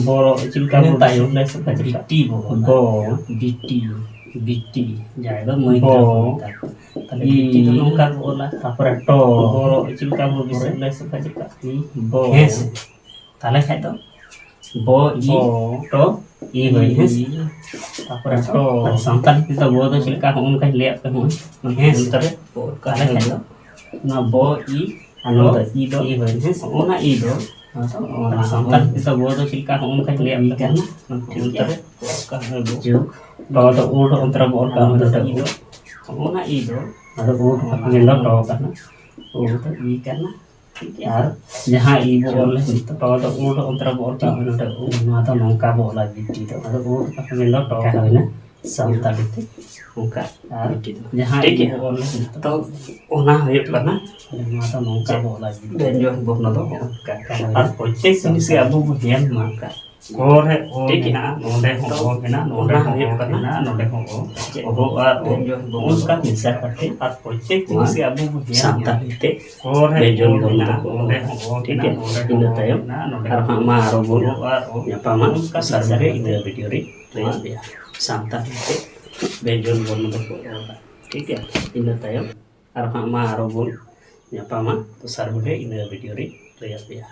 ᱵᱚ ᱪᱮᱫ ᱞᱮᱠᱟ ᱵᱚ ᱛᱟᱭᱚᱢ ᱞᱮ ᱥᱮ ᱵᱤᱴᱤ ᱵᱚ ᱚᱞᱟ᱾ ᱵᱚ᱾ ᱵᱤᱴᱤ, ᱵᱤᱴᱤ, ᱡᱟᱦᱟᱸᱭ ᱫᱚ ᱢᱟᱹᱭ ᱵᱚ᱾ ᱜᱤᱫᱽᱨᱟᱹ ᱵᱚ ᱢᱮᱛᱟ ᱠᱚᱣᱟ᱾ ᱛᱟᱦᱞᱮ ᱵᱤᱴᱤ ᱫᱚ ᱱᱚᱝᱠᱟ ᱵᱚ ᱚᱞᱟ᱾ ᱛᱟᱯᱚᱨᱮ ᱴᱚ᱾ ᱵᱚ ᱪᱮᱫ ᱞᱮᱠᱟ ᱵᱚ ᱵᱮᱥ ᱞᱮ ᱥᱮ ᱪᱮᱫ ᱞᱮᱠᱟ? ᱵᱚ᱾ ᱦᱮᱸ ᱥᱮ? ᱛᱟᱦᱞᱮ ᱠᱷᱟᱡ ᱫᱚ ᱵᱚ, ᱤ, ᱵᱚ᱾ ᱴᱚ, ᱤ ᱦᱩᱭ, ᱦᱮᱸ ᱥᱮ? ᱤ᱾ ᱛᱟᱯᱚᱨᱮ ᱴᱚ᱾ ᱟᱨ ᱥᱟᱱᱛᱟᱲᱤ ᱛᱮᱫᱚ ᱵᱚ ᱫᱚ ᱪᱮᱫ ᱞᱮᱠᱟ? ᱦᱚᱸᱜᱼᱚ ᱱᱚᱝᱠᱟᱧ ᱞᱟᱹᱭᱟᱫ ᱯᱮ ᱦᱚᱸ᱾ ᱦᱮᱸ ᱥᱮ? ᱛᱟᱦᱞᱮ ᱠᱷᱟᱡ ᱫᱚ ᱚᱱᱟ ᱵᱚ, ᱤ, ᱟᱨ ᱱᱚᱣᱟ ᱫᱚ ᱤ ᱫᱚ, ᱤ ᱦᱩᱭ, ᱦᱮᱸ ᱥᱮ? ᱚᱱᱟ ᱤ ᱫᱚ, ᱚᱱᱟ ᱥᱟᱱᱛᱟᱲᱤ ᱛᱮᱫᱚ ᱵᱚ ᱫᱚ ᱪᱮᱫ ᱞᱮᱠᱟ? ᱦᱚᱸᱜᱼᱚ ᱱᱚᱝᱠᱟᱧ ᱞᱟᱹᱭᱟᱫ ᱯᱮ ᱠᱟᱱᱟ᱾ ᱚᱱᱛᱮ ᱨᱮ ᱡᱳᱜᱽ᱾ ᱴᱚ ᱫᱚ ᱩᱰ, ᱚᱱᱛᱮ ᱨᱮ ᱵᱚ ᱚᱞ ᱠᱟᱜᱼᱟ, ᱚᱱᱟ ᱫᱚ ᱩᱰ᱾ ᱚᱱᱟ ᱤ ᱫᱚ, ᱟᱫᱚ ᱩᱰ ᱢᱮᱱ ᱫᱚ ᱴᱚ ᱠᱟᱱᱟ᱾ ᱩᱰ ᱫᱚ ᱤ ᱠᱟᱱᱟ᱾ ᱴᱷᱤᱠ ᱜᱮᱭᱟ? ᱟᱨ ᱡᱟᱦᱟᱸ ᱤ ᱵᱚ ᱚᱞ ᱞᱮᱫ ᱱᱤᱛᱚᱜ ᱴᱚ ᱫᱚ ᱩᱰ, ᱚᱱᱛᱮ ᱨᱮ ᱵᱚ ᱚᱞ ᱠᱟᱜᱼᱟ, ᱱᱚᱰᱮ ᱩᱰ᱾ ᱱᱚᱣᱟ ᱫᱚ ᱱᱚᱝᱠᱟ ᱵᱚ ᱚᱞᱟ ᱵᱤᱴᱤ ᱫᱚ᱾ ᱟᱫᱚ ᱩᱰ ᱢᱮᱱ ᱫᱚ ᱴᱚ ᱦᱩᱭᱱᱟ ᱥᱟᱱᱛᱟᱲᱤ ᱛᱮ᱾ ᱚᱱᱠᱟ ᱟᱨ ᱵᱤᱴᱤ ᱫᱚ᱾ ᱡᱟᱦᱟᱸ ᱴᱷᱤᱠ ᱤ ᱜᱮᱭᱟ? ᱵᱚ ᱚᱞ ᱞᱮᱫ ᱱᱤᱛᱚᱜ ᱛᱚ ᱚᱱᱟ ᱦᱩᱭᱩᱜ ᱠᱟᱱᱟ᱾ ᱱᱚᱣᱟ ᱫᱚ ᱱᱚᱝᱠᱟ ᱵᱚ ᱚᱞᱟ ᱵᱤᱴᱤ ᱫᱚ᱾ ᱵᱮᱧᱡᱚᱱ ᱵᱚᱨᱱᱚ ᱫᱚ ᱚᱱᱠᱟ᱾ ᱟᱨ ᱯᱨᱚᱛᱮᱠ ᱡᱤᱱᱤᱥ ᱜᱮ ᱟᱵᱚ ᱵᱚ ᱧᱮᱞ ᱢᱟ᱾ ᱚᱱᱠᱟ᱾ ᱠᱚ ᱨᱮ ᱚ ᱴᱷᱤᱠ ᱜᱮᱭᱟ᱾ ᱢᱮᱱᱟᱜᱼᱟ, ᱱᱚᱰᱮ ᱦᱚᱸ ᱛᱚ ᱚ ᱢᱮᱱᱟᱜᱼᱟ, ᱱᱚᱰᱮ ᱚᱱᱟ ᱦᱚᱸ ᱦᱩᱭᱩᱜ ᱚ ᱠᱟᱱᱟ᱾ ᱢᱮᱱᱟᱜᱼᱟ, ᱱᱚᱰᱮ ᱦᱚᱸ ᱚ᱾ ᱪᱮᱫ ᱚᱦᱚ ᱟᱨ ᱚ ᱵᱮᱧᱡᱚᱱ ᱵᱚᱨᱱᱚ ᱚᱱᱠᱟ ᱫᱚ ᱢᱮᱥᱟ ᱠᱟᱛᱮ ᱟᱨ ᱯᱨᱚᱛᱮᱠ ᱱᱚᱣᱟ ᱡᱤᱱᱤᱥ ᱜᱮ ᱟᱵᱚ ᱵᱚ ᱧᱮᱞ ᱥᱟᱱᱛᱟᱲᱤ ᱧᱟᱢᱟ᱾ ᱛᱮ ᱠᱚ ᱨᱮ ᱵᱮᱧᱡᱚᱱ ᱚ ᱵᱚᱨᱱᱚ ᱢᱮᱱᱟᱜᱼᱟ, ᱫᱚᱠᱚ ᱚᱞᱟ᱾ ᱱᱚᱰᱮ ᱦᱚᱸ ᱚ ᱴᱷᱤᱠ ᱢᱮᱱᱟᱜᱼᱟ, ᱜᱮᱭᱟ᱾ ᱱᱚᱰᱮ ᱤᱱᱟᱹ ᱦᱚᱸ ᱚ ᱛᱟᱭᱚᱢ ᱢᱮᱱᱟᱜᱼᱟ, ᱱᱚᱰᱮ ᱟᱨᱦᱚᱸ ᱦᱚᱸ ᱚ᱾ ᱟᱢᱟ ᱟᱨᱚ ᱵᱚᱱ ᱚᱦᱚ ᱟᱨ ᱚ ᱧᱟᱯᱟᱢᱟ ᱚᱱᱠᱟ ᱫᱚᱥᱟᱨ ᱢᱮᱥᱟ ᱨᱮ ᱠᱟᱛᱮ ᱤᱱᱟᱹ ᱵᱷᱤᱰᱤᱭᱳ ᱨᱮ ᱞᱟᱹᱭ ᱱᱚᱣᱟ ᱟᱯᱮᱭᱟ᱾ ᱥᱟᱱᱛᱟᱲᱤ ᱛᱮ ᱵᱮᱧᱡᱚᱱ ᱵᱚᱨᱱᱚ ᱫᱚᱠᱚ ᱚᱞᱟ᱾ ᱴᱷᱤᱠ ᱜᱮᱭᱟ᱾ ᱤᱱᱟᱹ ᱛᱟᱭᱚᱢ ᱟᱨᱦᱚᱸ ᱢᱟ ᱟᱨᱚ ᱵᱚᱱ ᱧᱟᱯᱟᱢᱟ ᱫᱚᱥᱟᱨ video ᱨᱮ, ᱤᱱᱟᱹ video ᱨᱮ ᱞᱟᱹᱭ ᱟᱯᱮᱭᱟ᱾